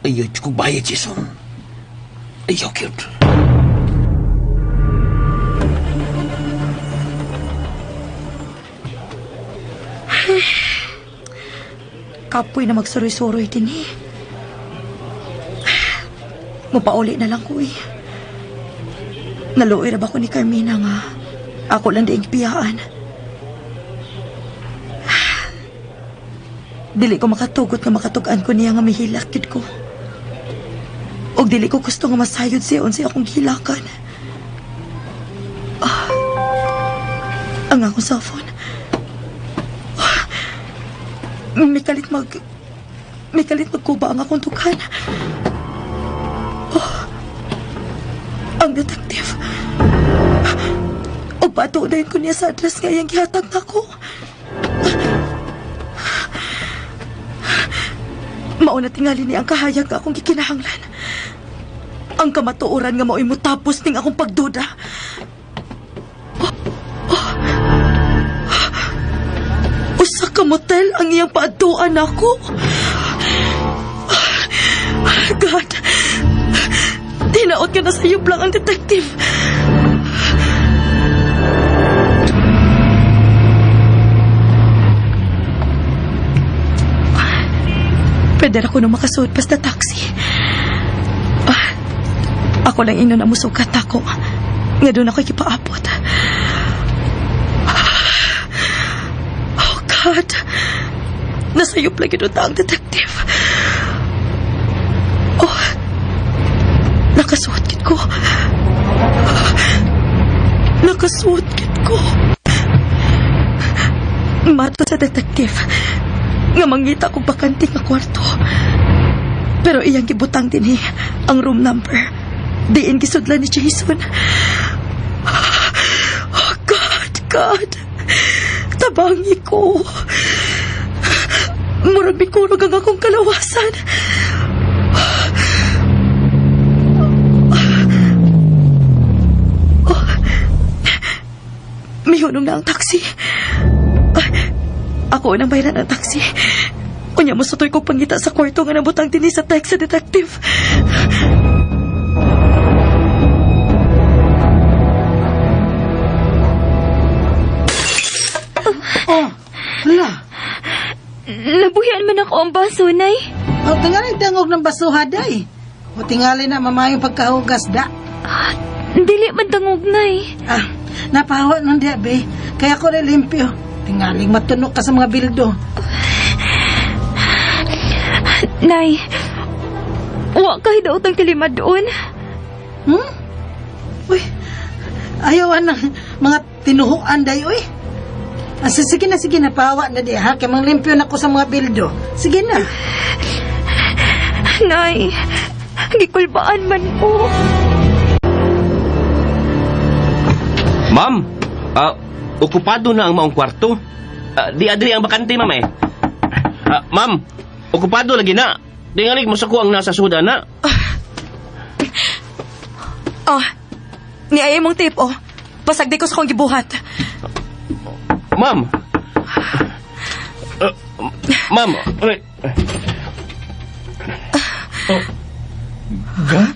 Ayaw, kong bayad, Jason. Ayaw, cute. Kapoy na magsuroy-suroy din eh. Mupauli na lang ko eh. Naluoy ra ba ko ni Carmina nga ako lang diing piyaan. Dili ko makatugot nga makatug-an ko niya nga mihilak gid ko. Og dili ko gusto nga masayod siya unsay akong gihilakan. Ah, ang akong cellphone. Ah, may kalit magkuba ang akong dughan. Oh, ang detective. O bato na ko niya sa address nga iyang gihatag nako. Mauna tingali ni ang kahayag nga akong gikinahanglan. Ang kamatuoran nga mao'y motapos ning akong pagduda. Oh, oh. Usa ka motel ang iyang paadtuan nako. God, tinaot ka na sa lang ang detective. Pwede na ko nung makasuod basta taxi. Ah, ako lang ino na musukat ako. Nga doon ako ikipaabot. Oh, God. Nasayop lagi doon ang detective. Oh, nakasuot kit ko. Nakasuot kit ko. Mato sa detective nga mangita kong bakante nga kwarto. Pero iyang gibutang dinhi ang room number. Diin gisudlan ni Jason. Oh God, God. Tabangi ko. Murag mikurog ang akong kalawasan. Oh. Mihunong na ang taxi. Ay, ako unang bayaran ang taxi. Unya mo sutoy kong pangita sa kwarto nga nabutang dinhi sa text sa detective. Oh, hala. Nabuhian man ako ang baso, Nay. O, tingali dangog ng basuha, day. O, tingali na mamayong pagkahugas, da. Dili man dangog, Nay. Ah, napahawa nun diya, be. Kaya ko rin limpyo. Tingaling matunok ka sa mga bildo. Nay, wa kay daw tang kalimad doon. Hmm? Uy, ayaw ang mga tinuhuan, day, uy. Ah, sige na, sige na, pahawa na di, ha? Kaya manglimpyo na ko sa mga bildo. Sige na. Nay, gikulbaan man ko. Ma'am, okupado na ang maong kwarto. Di adri ang bakante, ma'am eh. Ma'am, okupado lagi na. Tingalig mo sa ko ang nasa suda na. Oh, niayay mong tip, oh. Pasagdi ko sa kong gibuhat. Ma'am. Ma'am, ay, Gang?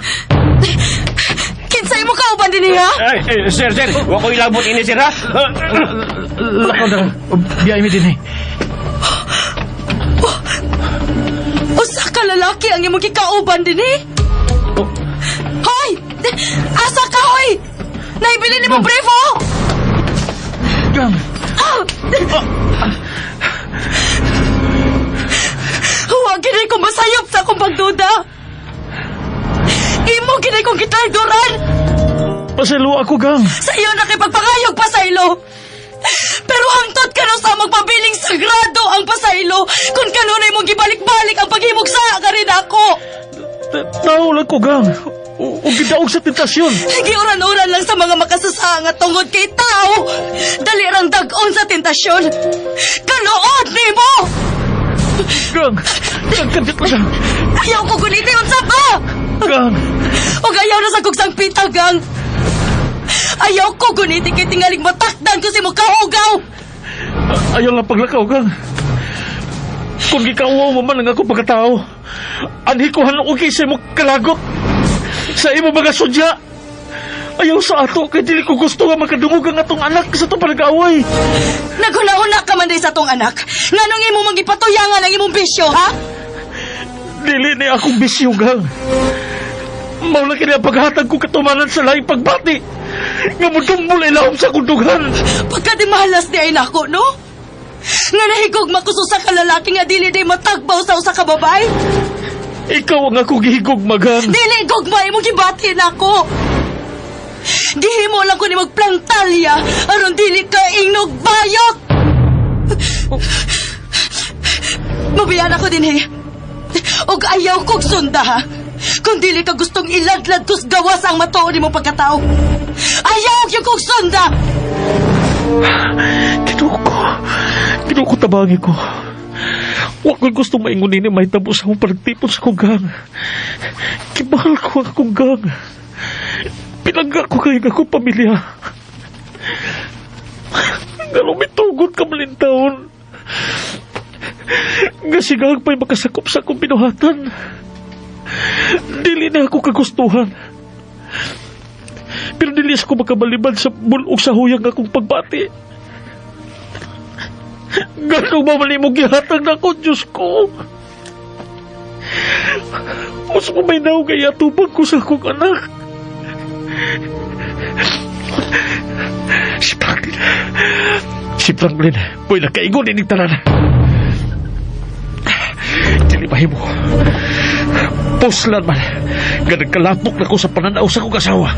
Kinsay mo kauban din niya? ay, ay, sir, sir, wa ko ilabot ini, sir, ha? Lakaw na. Biyay mi din eh. Usa ka lalaki ang imong gikauban din eh. Oh. Hoy! Asa ka, hoy! Naibili ni mo brief, oh! Gang! Ah! Huwag ginay ko masayop sa akong pagduda. Imo ginay kong gitraydoran. Pasalo ako, gang! Sa iyo nakipagpangayog pasaylo. Pero hangtod ka na sa magpabiling sagrado ang pasaylo kung kanunay mong gibalik-balik ang paghimog sa ka rin ako. Tao lang ko, gang! O gidaog sa tentasyon! Giuran-uran lang sa mga makasasanga tungod kay tao. Dali rang dag-on sa tentasyon. Kanuod nimo! Gang! Gang, kadit lang! Ayaw ko guniti unsa ba? Gang! Og ayaw na sa kugsang pitagang. Ayaw ko guniti kay tingaling matakdan ko si mo kahugaw. Ayaw lang paglakaw, gang! Kung gikauwaw mo man ang ako pagkatao, anhi ko hanong sa imo kalagot! Sa imo mga sudya! Ayaw sa ato, kay dili ko gusto nga makadungog ang atong anak sa itong panag-away. Naghuna-huna ka man day sa tong anak. Nganong imo mang gipatuyangan ang imong bisyo, ha? Dili ni akong bisyo, gang. Mao lang kini ang paghatag ko katumanan sa laing pagbati. Nga mudumbol ilawom sa akong dughan. Pagkadimalas ni ay nako, no? Nga nahigog makuso sa kalalaki nga dili day matagbaw sa usa ka babae. Ikaw ang akong gihigog, magang. Dili gugma imong gibati nako. Gihimo lang ko ni magplantalya aron dili ka ingnog bayot. Mabiyan ako din eh. Og ayaw kog sunda ha. Kung dili ka gustong iladlad kus gawas ang matuod nimo pagkatao. Ayaw gyud kog sunda. Kinuko. Kinuko tabangi ko. Wa ko'y gusto maingon nini mahitabo sa akong panagtipon sa akong gang. Gimahal ko ang akong gang. Pinangga ko kayo akong pamilya. Nganong mitugot ka malintawon. Nga sigang pa'y makasakop sa akong binuhatan. Dili na ako kagustuhan. Pero dili sa ko makabalibad sa bulog sa huyang akong pagbati. Ganong mamali mo gihatag na ko, Diyos ko. Mas ko may naog ay atubag ko sa akong anak. Si Franklin. Si Franklin. Puy, nakaigon ining tanan. Dili mahimo. Puslan man. Nga nagkalapok na ko sa pananaw sa akong asawa.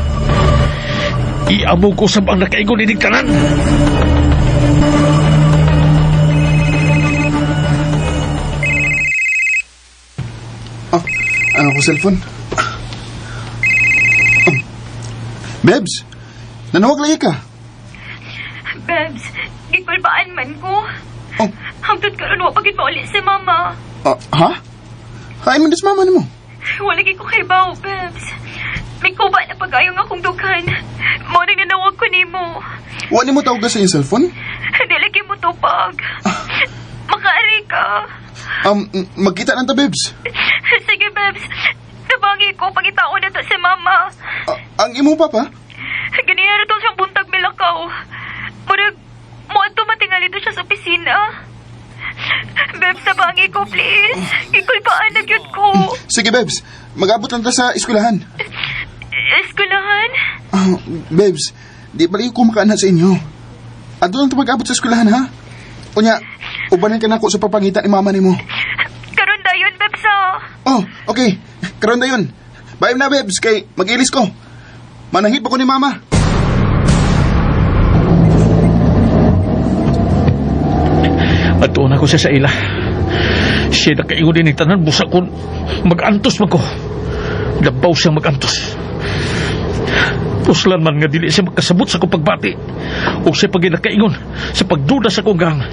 Iamog ko sa ang nakaigon ining tanan. Ano ko cellphone? Oh. Bebs, nanawag lagi ka. Bebs, gikulbaan man ko. Oh. Hangtod karon wa pagid mauli si mama. Ha? Kain mo dis mama nimo. Wala gyud ko kaybaw, Bebs. May kuba na pag-ayong akong dughan. Mao nang nanawag ko nimo. Wa nimo tawag sa iyong cellphone? Dili kay mo tupag. Makaari ka. Magkita lang ta, Bebs. Sige, Bebs. Tabangi ko pangitaon na to si mama. Ang imong papa? Ganyan to siyang buntag milakaw. Murag, muadto matingali to siya sa opisina. Bebs, tabangi ko, please. Ikulpaan na gyud ko. Sige, Bebs. Mag-abot lang ta sa eskwelahan. Eskwelahan? Bebs, di bali ko makaanad sa inyo. Adto lang ta mag-abot sa eskwelahan, ha? Unya, ubanan ka nako sa papangita ni mama nimo. Karon dayon, Bebs, ah. Oh, okay. Karon dayon. Bye na, Bebs, kay mag-ilis ko. Manangit pa ko ni mama. At una ko siya sa ila. Siya nakaigo din ni tanan, busa ko mag-antos man ko. Labaw siya mag-antos. Puslan man nga dili siya makasabot sa akong pagbati. O siya pag nakaingon sa pagduda sa akong gang.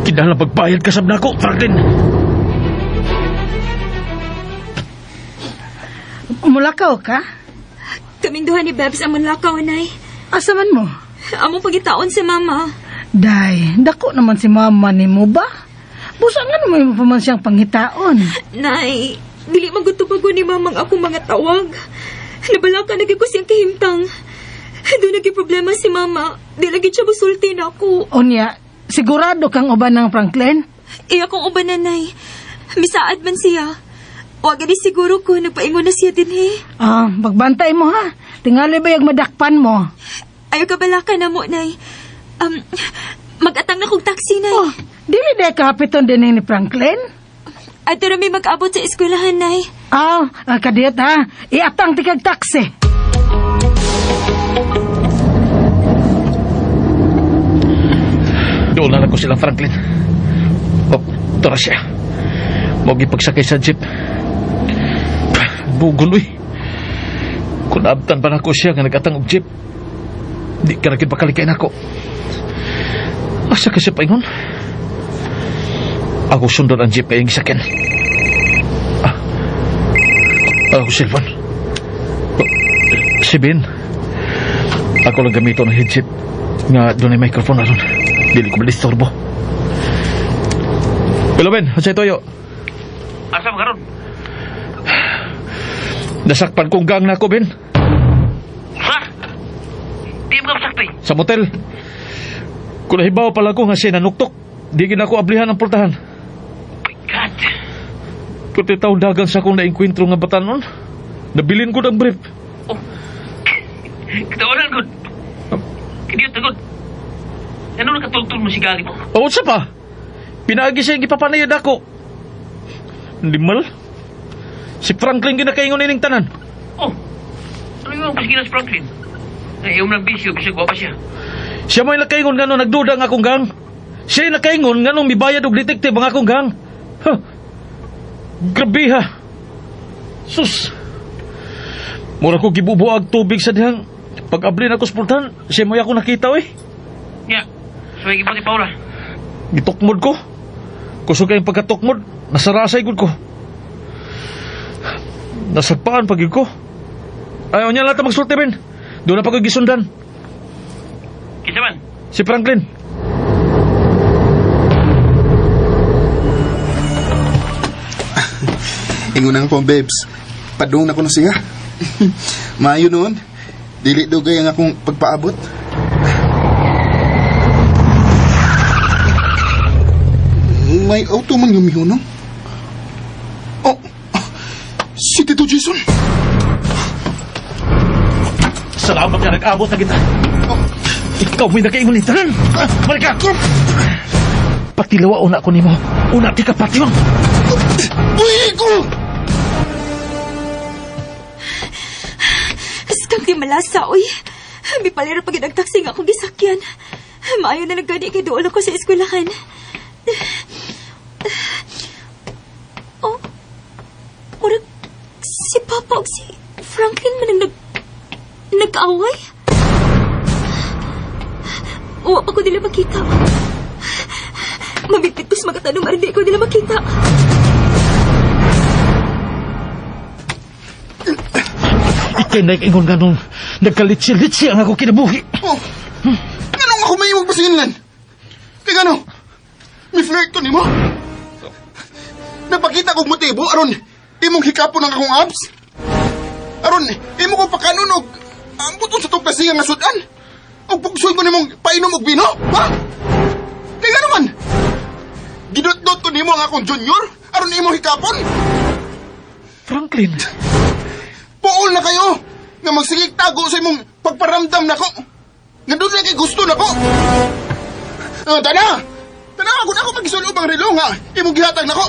Kinahanglan magbayad ka sab nako, Franklin. Mulakaw ka? Kaming duha ni Bebs ang manlakaw, Nay. Asa man mo? Among pagitaon si mama. Day, dako naman si mama ni mo ba? Busa nga naman mo pa man siyang pangitaon. Nay, dili man gud tubagon ni mamang akong mga tawag. Nabalaka na gyud ko siyang kahimtang. Doon naging problema si mama. Di lagi siya musulti na ako. Unya, sigurado kang uban ng Franklin? Iya kong uban na, Nay. Misaad man siya. Wag gani siguro ko, nagpaingon na siya din eh. Ah, pagbantay mo ha. Tingali ba yung madakpan mo? Ayaw ka balaka na mo, Nay. Mag-atang na kong taxi, Nay. Oh, dili day kapiton din ni Franklin? Ato na may mag-abot sa eskwelahan, Nay. Ah, kadiyot ha. Iatang tikag taxi. Doon na lang ko silang Franklin. Oh, ito na siya. Huwag ipagsakay sa jeep. Bugon, uy. Kung naabtan pa nako siya nga nag-atang og jeep, di ka na gid nako. Asa kasi paingon? Ako sundon ang jeep kayong sakyan. Ako cellphone. Oh, si Ben. Ako lang gamito ng headset nga doon ay microphone aron. Dili ko madisturbo. Hello Ben, unsay toyo? Asa man karon? Nasakpan kong gang nako Ben. Ha? Di mo ka masakpi. Sa motel. Kung nahibaw pala ko nga siya nanuktok, di gid ako ablihan ang portahan. Oh my God. Kuti taong dagan sa akong naengkwentro nga batanon. Nabilin ko ng brief. Oh. Katawanan ko. Kadiyot na gud. Ano nakatultol mo si Gali mo? O, unsa pa? Pinaagi siya yung ipapanayad ako. Limal. Si Franklin ginakaingon ining tanan. Oh. Ano yung pasigilan si Franklin? Ay, iyong ng bisyo, bisyo pa siya. Siya mo'y nakaingon nga nung nagduda ang akong gang. Siya nakaingon nga nung mibayad og detective ang akong gang. Huh. Grabe ha. Sus. Mura ko gibubuag tubig sa dihang. Pag-abli na ko sa portahan, siya mo'y ako nakita oy. Nya, so yung ni Paula. Gitukmod ko. Kusog kayong pagkatukmod, nasarasay gud ko. Nasagpaan pag ko. Ayaw niya lahat magsulti ben. Doon na pag gisundan. Kinsa man? Si Franklin. Ingunan ko, babes. Padung na ko na siya. Maayo noon. Dili dugay ang akong pagpaabot. May auto man gumihunong. Oh, si Tito Jason. Salamat nga nag-abot na kita. Ikaw may nakaingon ni tanan. Balik ka! Patilawa una ko nimo. Una ti ka patiwang. Uy, ko! Askang di malasa, uy. Mipaliro pag ang taxi nga akong gisakyan. Maayo na lang gani kay duol ako sa eskwelahan. Oh, murag si Papa og si Franklin man ang nag-away? Uwa pa ko nila makita. Mabitbit ko sa mga tanong, aron di ko nila makita. Ikay nag-ingon nga nung nagkalitsi-litsi ang ako kinabuhi. Oh, nganong ako may iwag pasinlan? Kaya gano, may flirt ko nimo? Napakita kong motibo aron imong hikapon ang akong abs? Aron imo ko pakanon og ang buton sa tong klasiga nga sudan? Og pugsoy ko nimong painom og bino? Ha? Kaya gano man? Gidot-dot ko nimo ang akong junior aron imong hikapon? Franklin, Puol na kayo nga magsigig tago sa imong pagparamdam nako. Nga doon lang kay gusto nako. Tana! Tana ako na ako magisulob ang relo nga imong gihatag nako.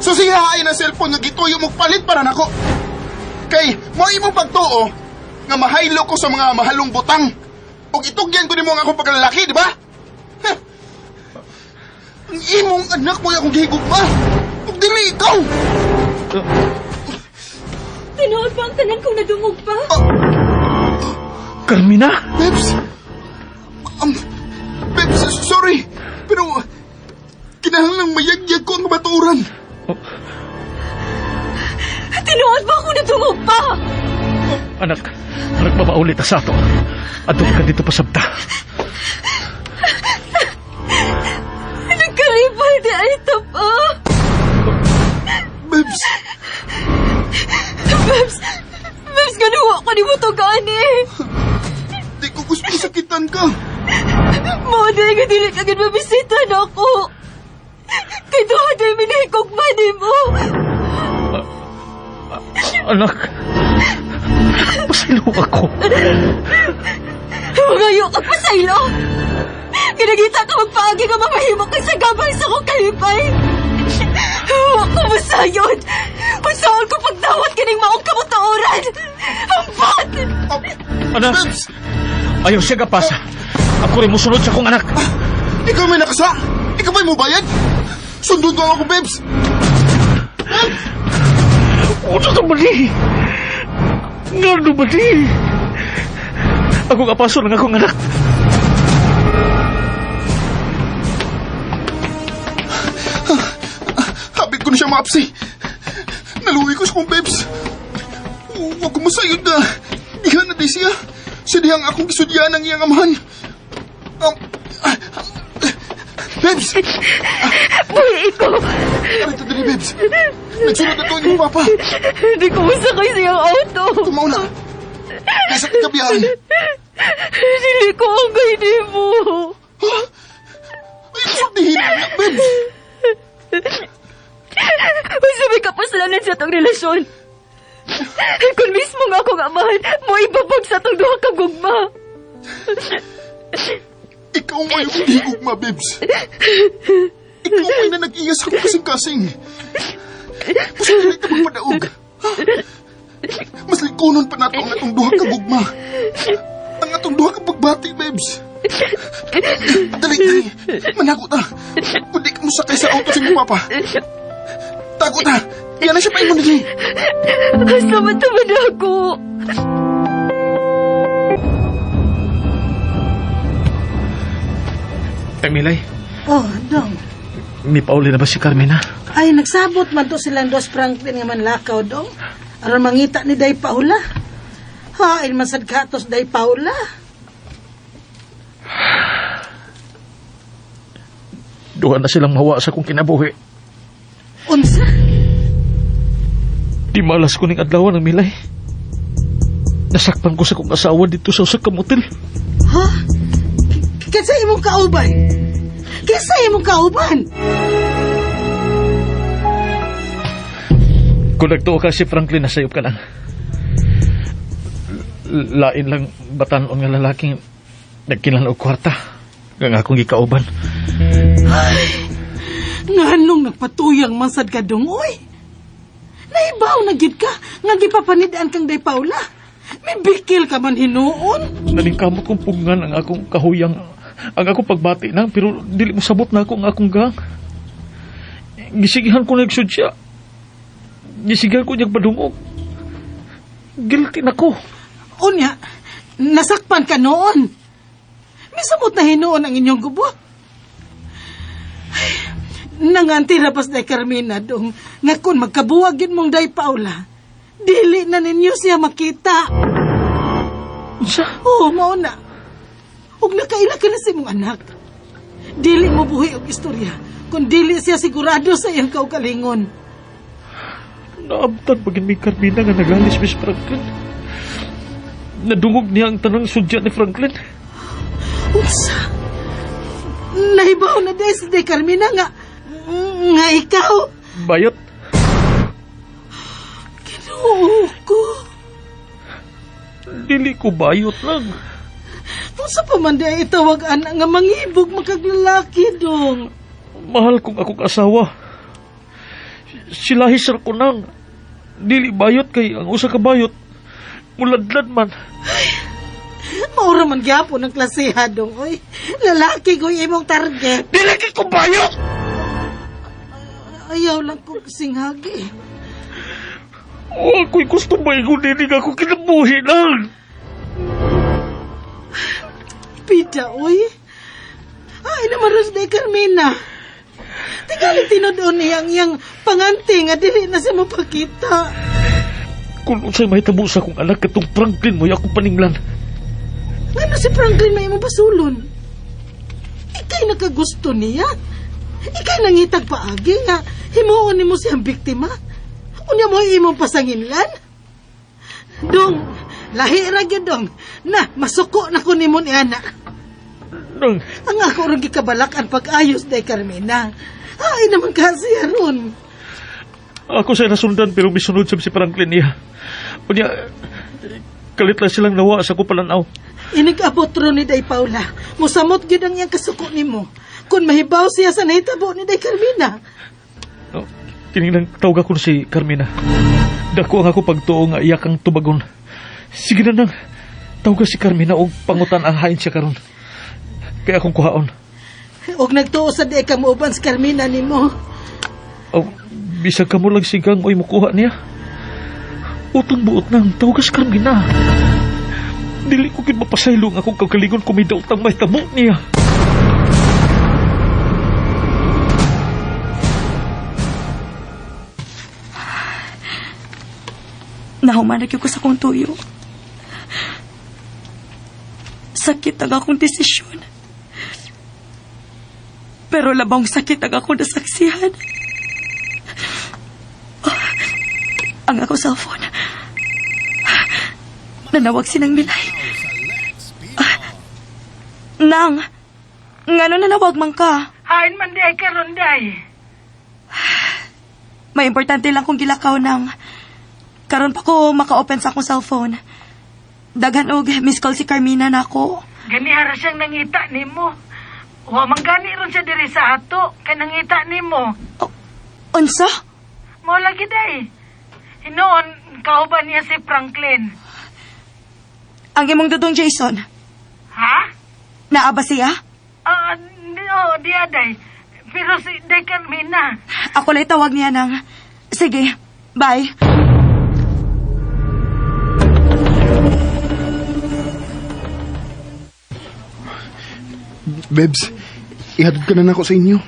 So siya ay na cellphone nga gituyo mo palit para nako. Kay mo imong pagtuo nga mahaylo ko sa mga mahalong butang. Ug itugyan ko nimo ang akong pagkalalaki, di ba? Ha! Ang imong anak mo akong gihigugma. Ug dili ikaw. Tinuod ba ang tanan kong nadungog pa? Carmina! Babes! Babes, sorry. Pero, kinahanglang mayagyag ko ang baturan. Tinuod ba akong nadungog pa? Anak, anak mapaulit na sa ato. Adto ka dito pasabta. Nagkaribal di ay pa. Babes, Babes, Babes, ganuwa ko ni mo to gani. di ko gusto sakitan ka. Mo di nga dili ka gid mabisita na ako. Kay duha di minahigugma ni mo. Anak, pasaylo ako. Magayo ka pasaylo. Kinagita ka magpaagi nga mamahimo kay sa gabay sa akong kalipay. Wa ko masayod. Unsaon ko pagdawat kining maong kamatuoran. Ampat! Anak, Babes, ayaw siya gapasa. Ako rin musunod sa akong anak. ikaw may nakasa. Ikaw ba'y mubayad? Sundon ko ako, babes. Unsa ka ba ni? Ngano ba ni? Ako kapaso ng akong anak. Habit ko na siya maapsi. Naluwi ko sa kong babes. Huwag ko masayod na. Diha na di siya. Siya dihang akong gisudyan ang iyang amahan. Babes! Boy, ikaw! Arito diri, babes. Nagsunod na to yung papa. Hindi ko masakay sa iyang auto. Tumaw na. Nasa kagabihan. Dili ko ang gaydi mo. Ay, sultihin na, babes. Unsa may kapaslanan sa atong relasyon? Kung mismo nga akong amahan, mo ibabag sa atong duha ka gugma. Ikaw mo yung higugma, babes. Ikaw mo na nag-iya sa akong kasing-kasing. Mas dili ka magpadaog. Ha? Mas likunon pa nato ang atong duha ka gugma. Ang atong duha ka pagbati, babes. Dali, dali. Manago ta. Kundi ka mo sakay sa auto sa imong papa. Tago ta. Yan na siya paingon dili. Asa man taman ako? Tay Milay, Oh, dong. May pauli na ba si Carmina? Ay, nagsabot man to silang dos Franklin nga manlakaw dong. Aron mangita ni Day Paula. Hain man sad katos Day Paula. Duha na silang mawa sa kong kinabuhi. Unsa? Di malas ko ning adlaw ng milay. Nasakpan ko sa kong asawa dito sa usa ka motel. Ha? Kinsa imong kauban? Kinsa imong kauban? Kung nagtuo ka si Franklin, nasayop ka lang. Lain lang batanon nga lalaking nagkinahanglan og kwarta. Nga akong gikauban. Nganong nagpatuyang man sad ka dong, oy? Naibaw na gid ka nga gipapanid-an kang Day Paula. May bikil ka man hinuon. Nalingkamot kong pugngan ang akong kahuyang, ang akong pagbati nang, pero dili mo sabot na ako ang akong gang. Gisigihan ko nagsud siya. Gisigihan ko niyang padungog. Guilty na ko. Unya, nasakpan ka noon. Misamot na hinuon ang inyong gubo. Ay, nanganti rapas Day Carmina dong, nga kung magkabuwag yun mong Day Paula, dili na ninyo siya makita. Unsa? Oo, mao na. Ug nakaila ka na sa imong anak. Dili mo buhi og istorya kung dili siya sigurado sa iyang kaugalingon. Naabtan pagin may Carmina nga nagalis, Miss Franklin. Nadungog niya ang tanang sudya ni Franklin. Unsa? Nahibaw na dahil si Day Carmina nga ikaw. Bayot. Ginoo ko. Dili ko bayot lang. Unsa pa man di itawag anak nga mangibog makaglalaki dong. Mahal kong akong asawa. Sila hisar ko nang. Dili bayot kay ang usa ka bayot. Muladlad man. Maura man gyapon ang klaseha dong oy. Lalaki ko imong target. Dili kay ko bayot! Ayaw lang ko singhagi. Wa ko'y gusto maingon dili nga ako kinabuhi lang. Pida, oy. Ay, naman ros de Carmina. Tingali tinud-on niya ang iyang panganti nga dili na siya mapakita. Kung unsay mahitabo sa akong anak katong Franklin mo akong paninglan. Ngano si Franklin may imong basulon? Ikay nakagusto niya. Ikay nangitag paagi nga himuon nimo siyang biktima. Unya mo imong pasanginlan. Dong, lahi ra gyud dong. Na, masuko na ko nimo ni ana. Nang, Ang ako rin gikabalak ang pag-ayos day Carmina. Ay naman kasi ron. Ako sa nasundan pero misunod sab si Franklin niya. Unya, kalit lang silang nawa sa ko palanaw. Inig-abot ron ni Day Paula. Musamot gyud ang iyang kasuko nimo. Kung mahibaw siya sa nahitabo ni Day Carmina. No, kining tawag ako si Carmina. Dako ang ako pagtuo nga iya kang tubagon. Sige na nang, tawag si Carmina og pangutan ang hain siya karon. Kaya akong kuhaon. Og nagtuo sa di ka muuban si Carmina nimo. O, bisag ka mo lang sigang oy mukuha niya. Utong buot nang tawag si Carmina. Dili ko gid mapasaylo nga akong kagalingon kung may daotang mahitabo niya. Nahuman na ko sa akong tuyo. Sakit ang akong desisyon. Pero labang sakit ang akong nasaksihan. Oh, ang akong cellphone. Nanawag sinang Milay. Nang, ngano nanawag man ka? Hain man di ay karon day. May importante lang kong gilakaw nang. Karon pa ko maka-open sa akong cellphone. Daghan og miss call si Carmina nako. Ganihara siyang nangita nimo. Wa man gani ron siya diri sa ato kay nangita nimo. Unsa? Mao lagi day. Hinoon kauban niya si Franklin. Ang imong dudong Jason. Ha? Naa ba siya? Oh, di aday. Pero si Day Carmina. Ako lay tawag niya nang. Sige, bye. Bebs, ihatod ka na nako sa inyo.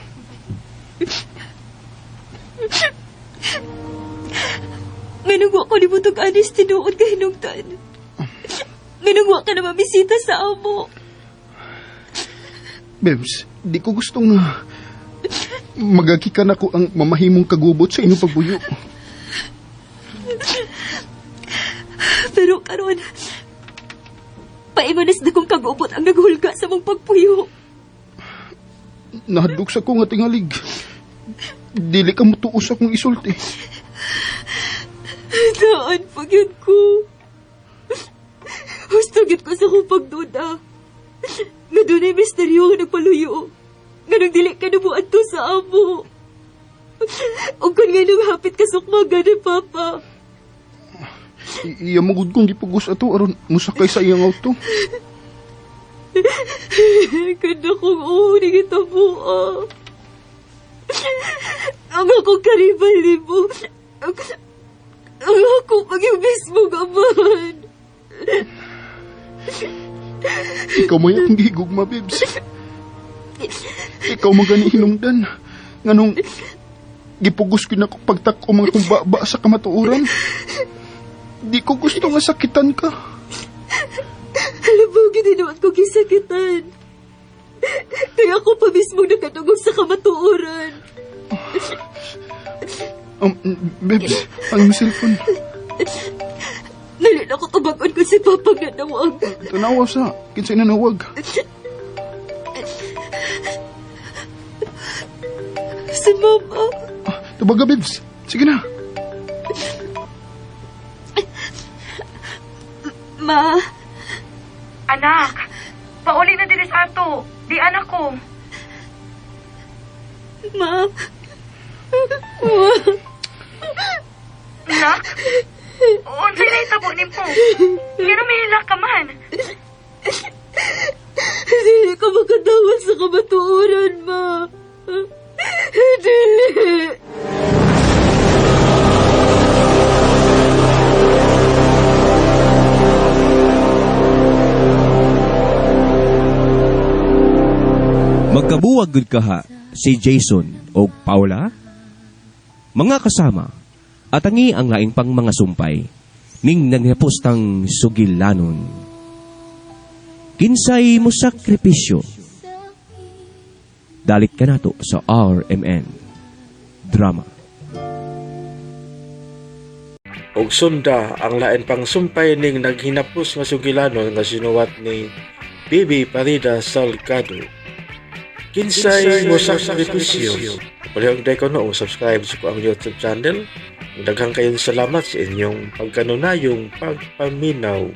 Nganong wa ko nimo tug-anis tinuod ka hinungdan? Nganong wa ka na mabisita sa amo? Babes, di ko gusto nga magagika na ko ang mamahimong kagubot sa inyong pagbuyo. Pero karon, paimanas na kong kagubot ang naghulga sa mong pagpuyo. Nahadlok sa ko nga tingalig. Dili ka mutuo sa akong isulti. Daan pagyud ko. Husto gyud ko sa akong pagduda. Nga dunay misteryo nga nagpaluyo. Nga nang dili ka nabuan to sa amo. Ug kun nga nung hapit ka sukmaga ni Papa. Iya magud kong gipugos ato aron musakay sa iyang auto. Ganda kong uuni kita buo. Ang akong karibal ni mo. Ang akong pag-yung mismo amahan. Ikaw mo akong gihigugma, babes. Ikaw man gani hinungdan. Nganong gipugos ko na ko pagtak-o mga kumbaba sa kamatuoran. Di ko gusto nga sakitan ka. Alam mo, gininuan ko gisakitan. Kaya ako pa mismo nakadungog sa kamatuoran. Babes, ang iyong cellphone. Nalin ako tubagon ko si Papa nga nawag. Tanawa sa, kinsay nanawag. Si Mama. Tubaga, babes. Sige na. Ma, Anak, pauli na diri sa ato. Di anak ko. ma. Anak, unsay nahitabo nimo? Pero mihilak ka man. Dili ka makadawat sa kamatuoran, ma. Dili. Magkabuwag gud kaha si Jason og Paula? Mga kasama, atangi ang laing pang mga sumpay ning nanghapos tang sugilanon. Kinsay mo sakripisyo? Dalit ka nato sa RMN Drama. Og sunda ang lain pang sumpay ning naghinapos nga sugilanon nga sinuwat ni Bibi Parida Salgado. Kinsay mo sakripisyo. Palihog day ko no, subscribe sa ko ang YouTube channel. Daghang kayong salamat sa inyong pagkanunayong pagpaminaw.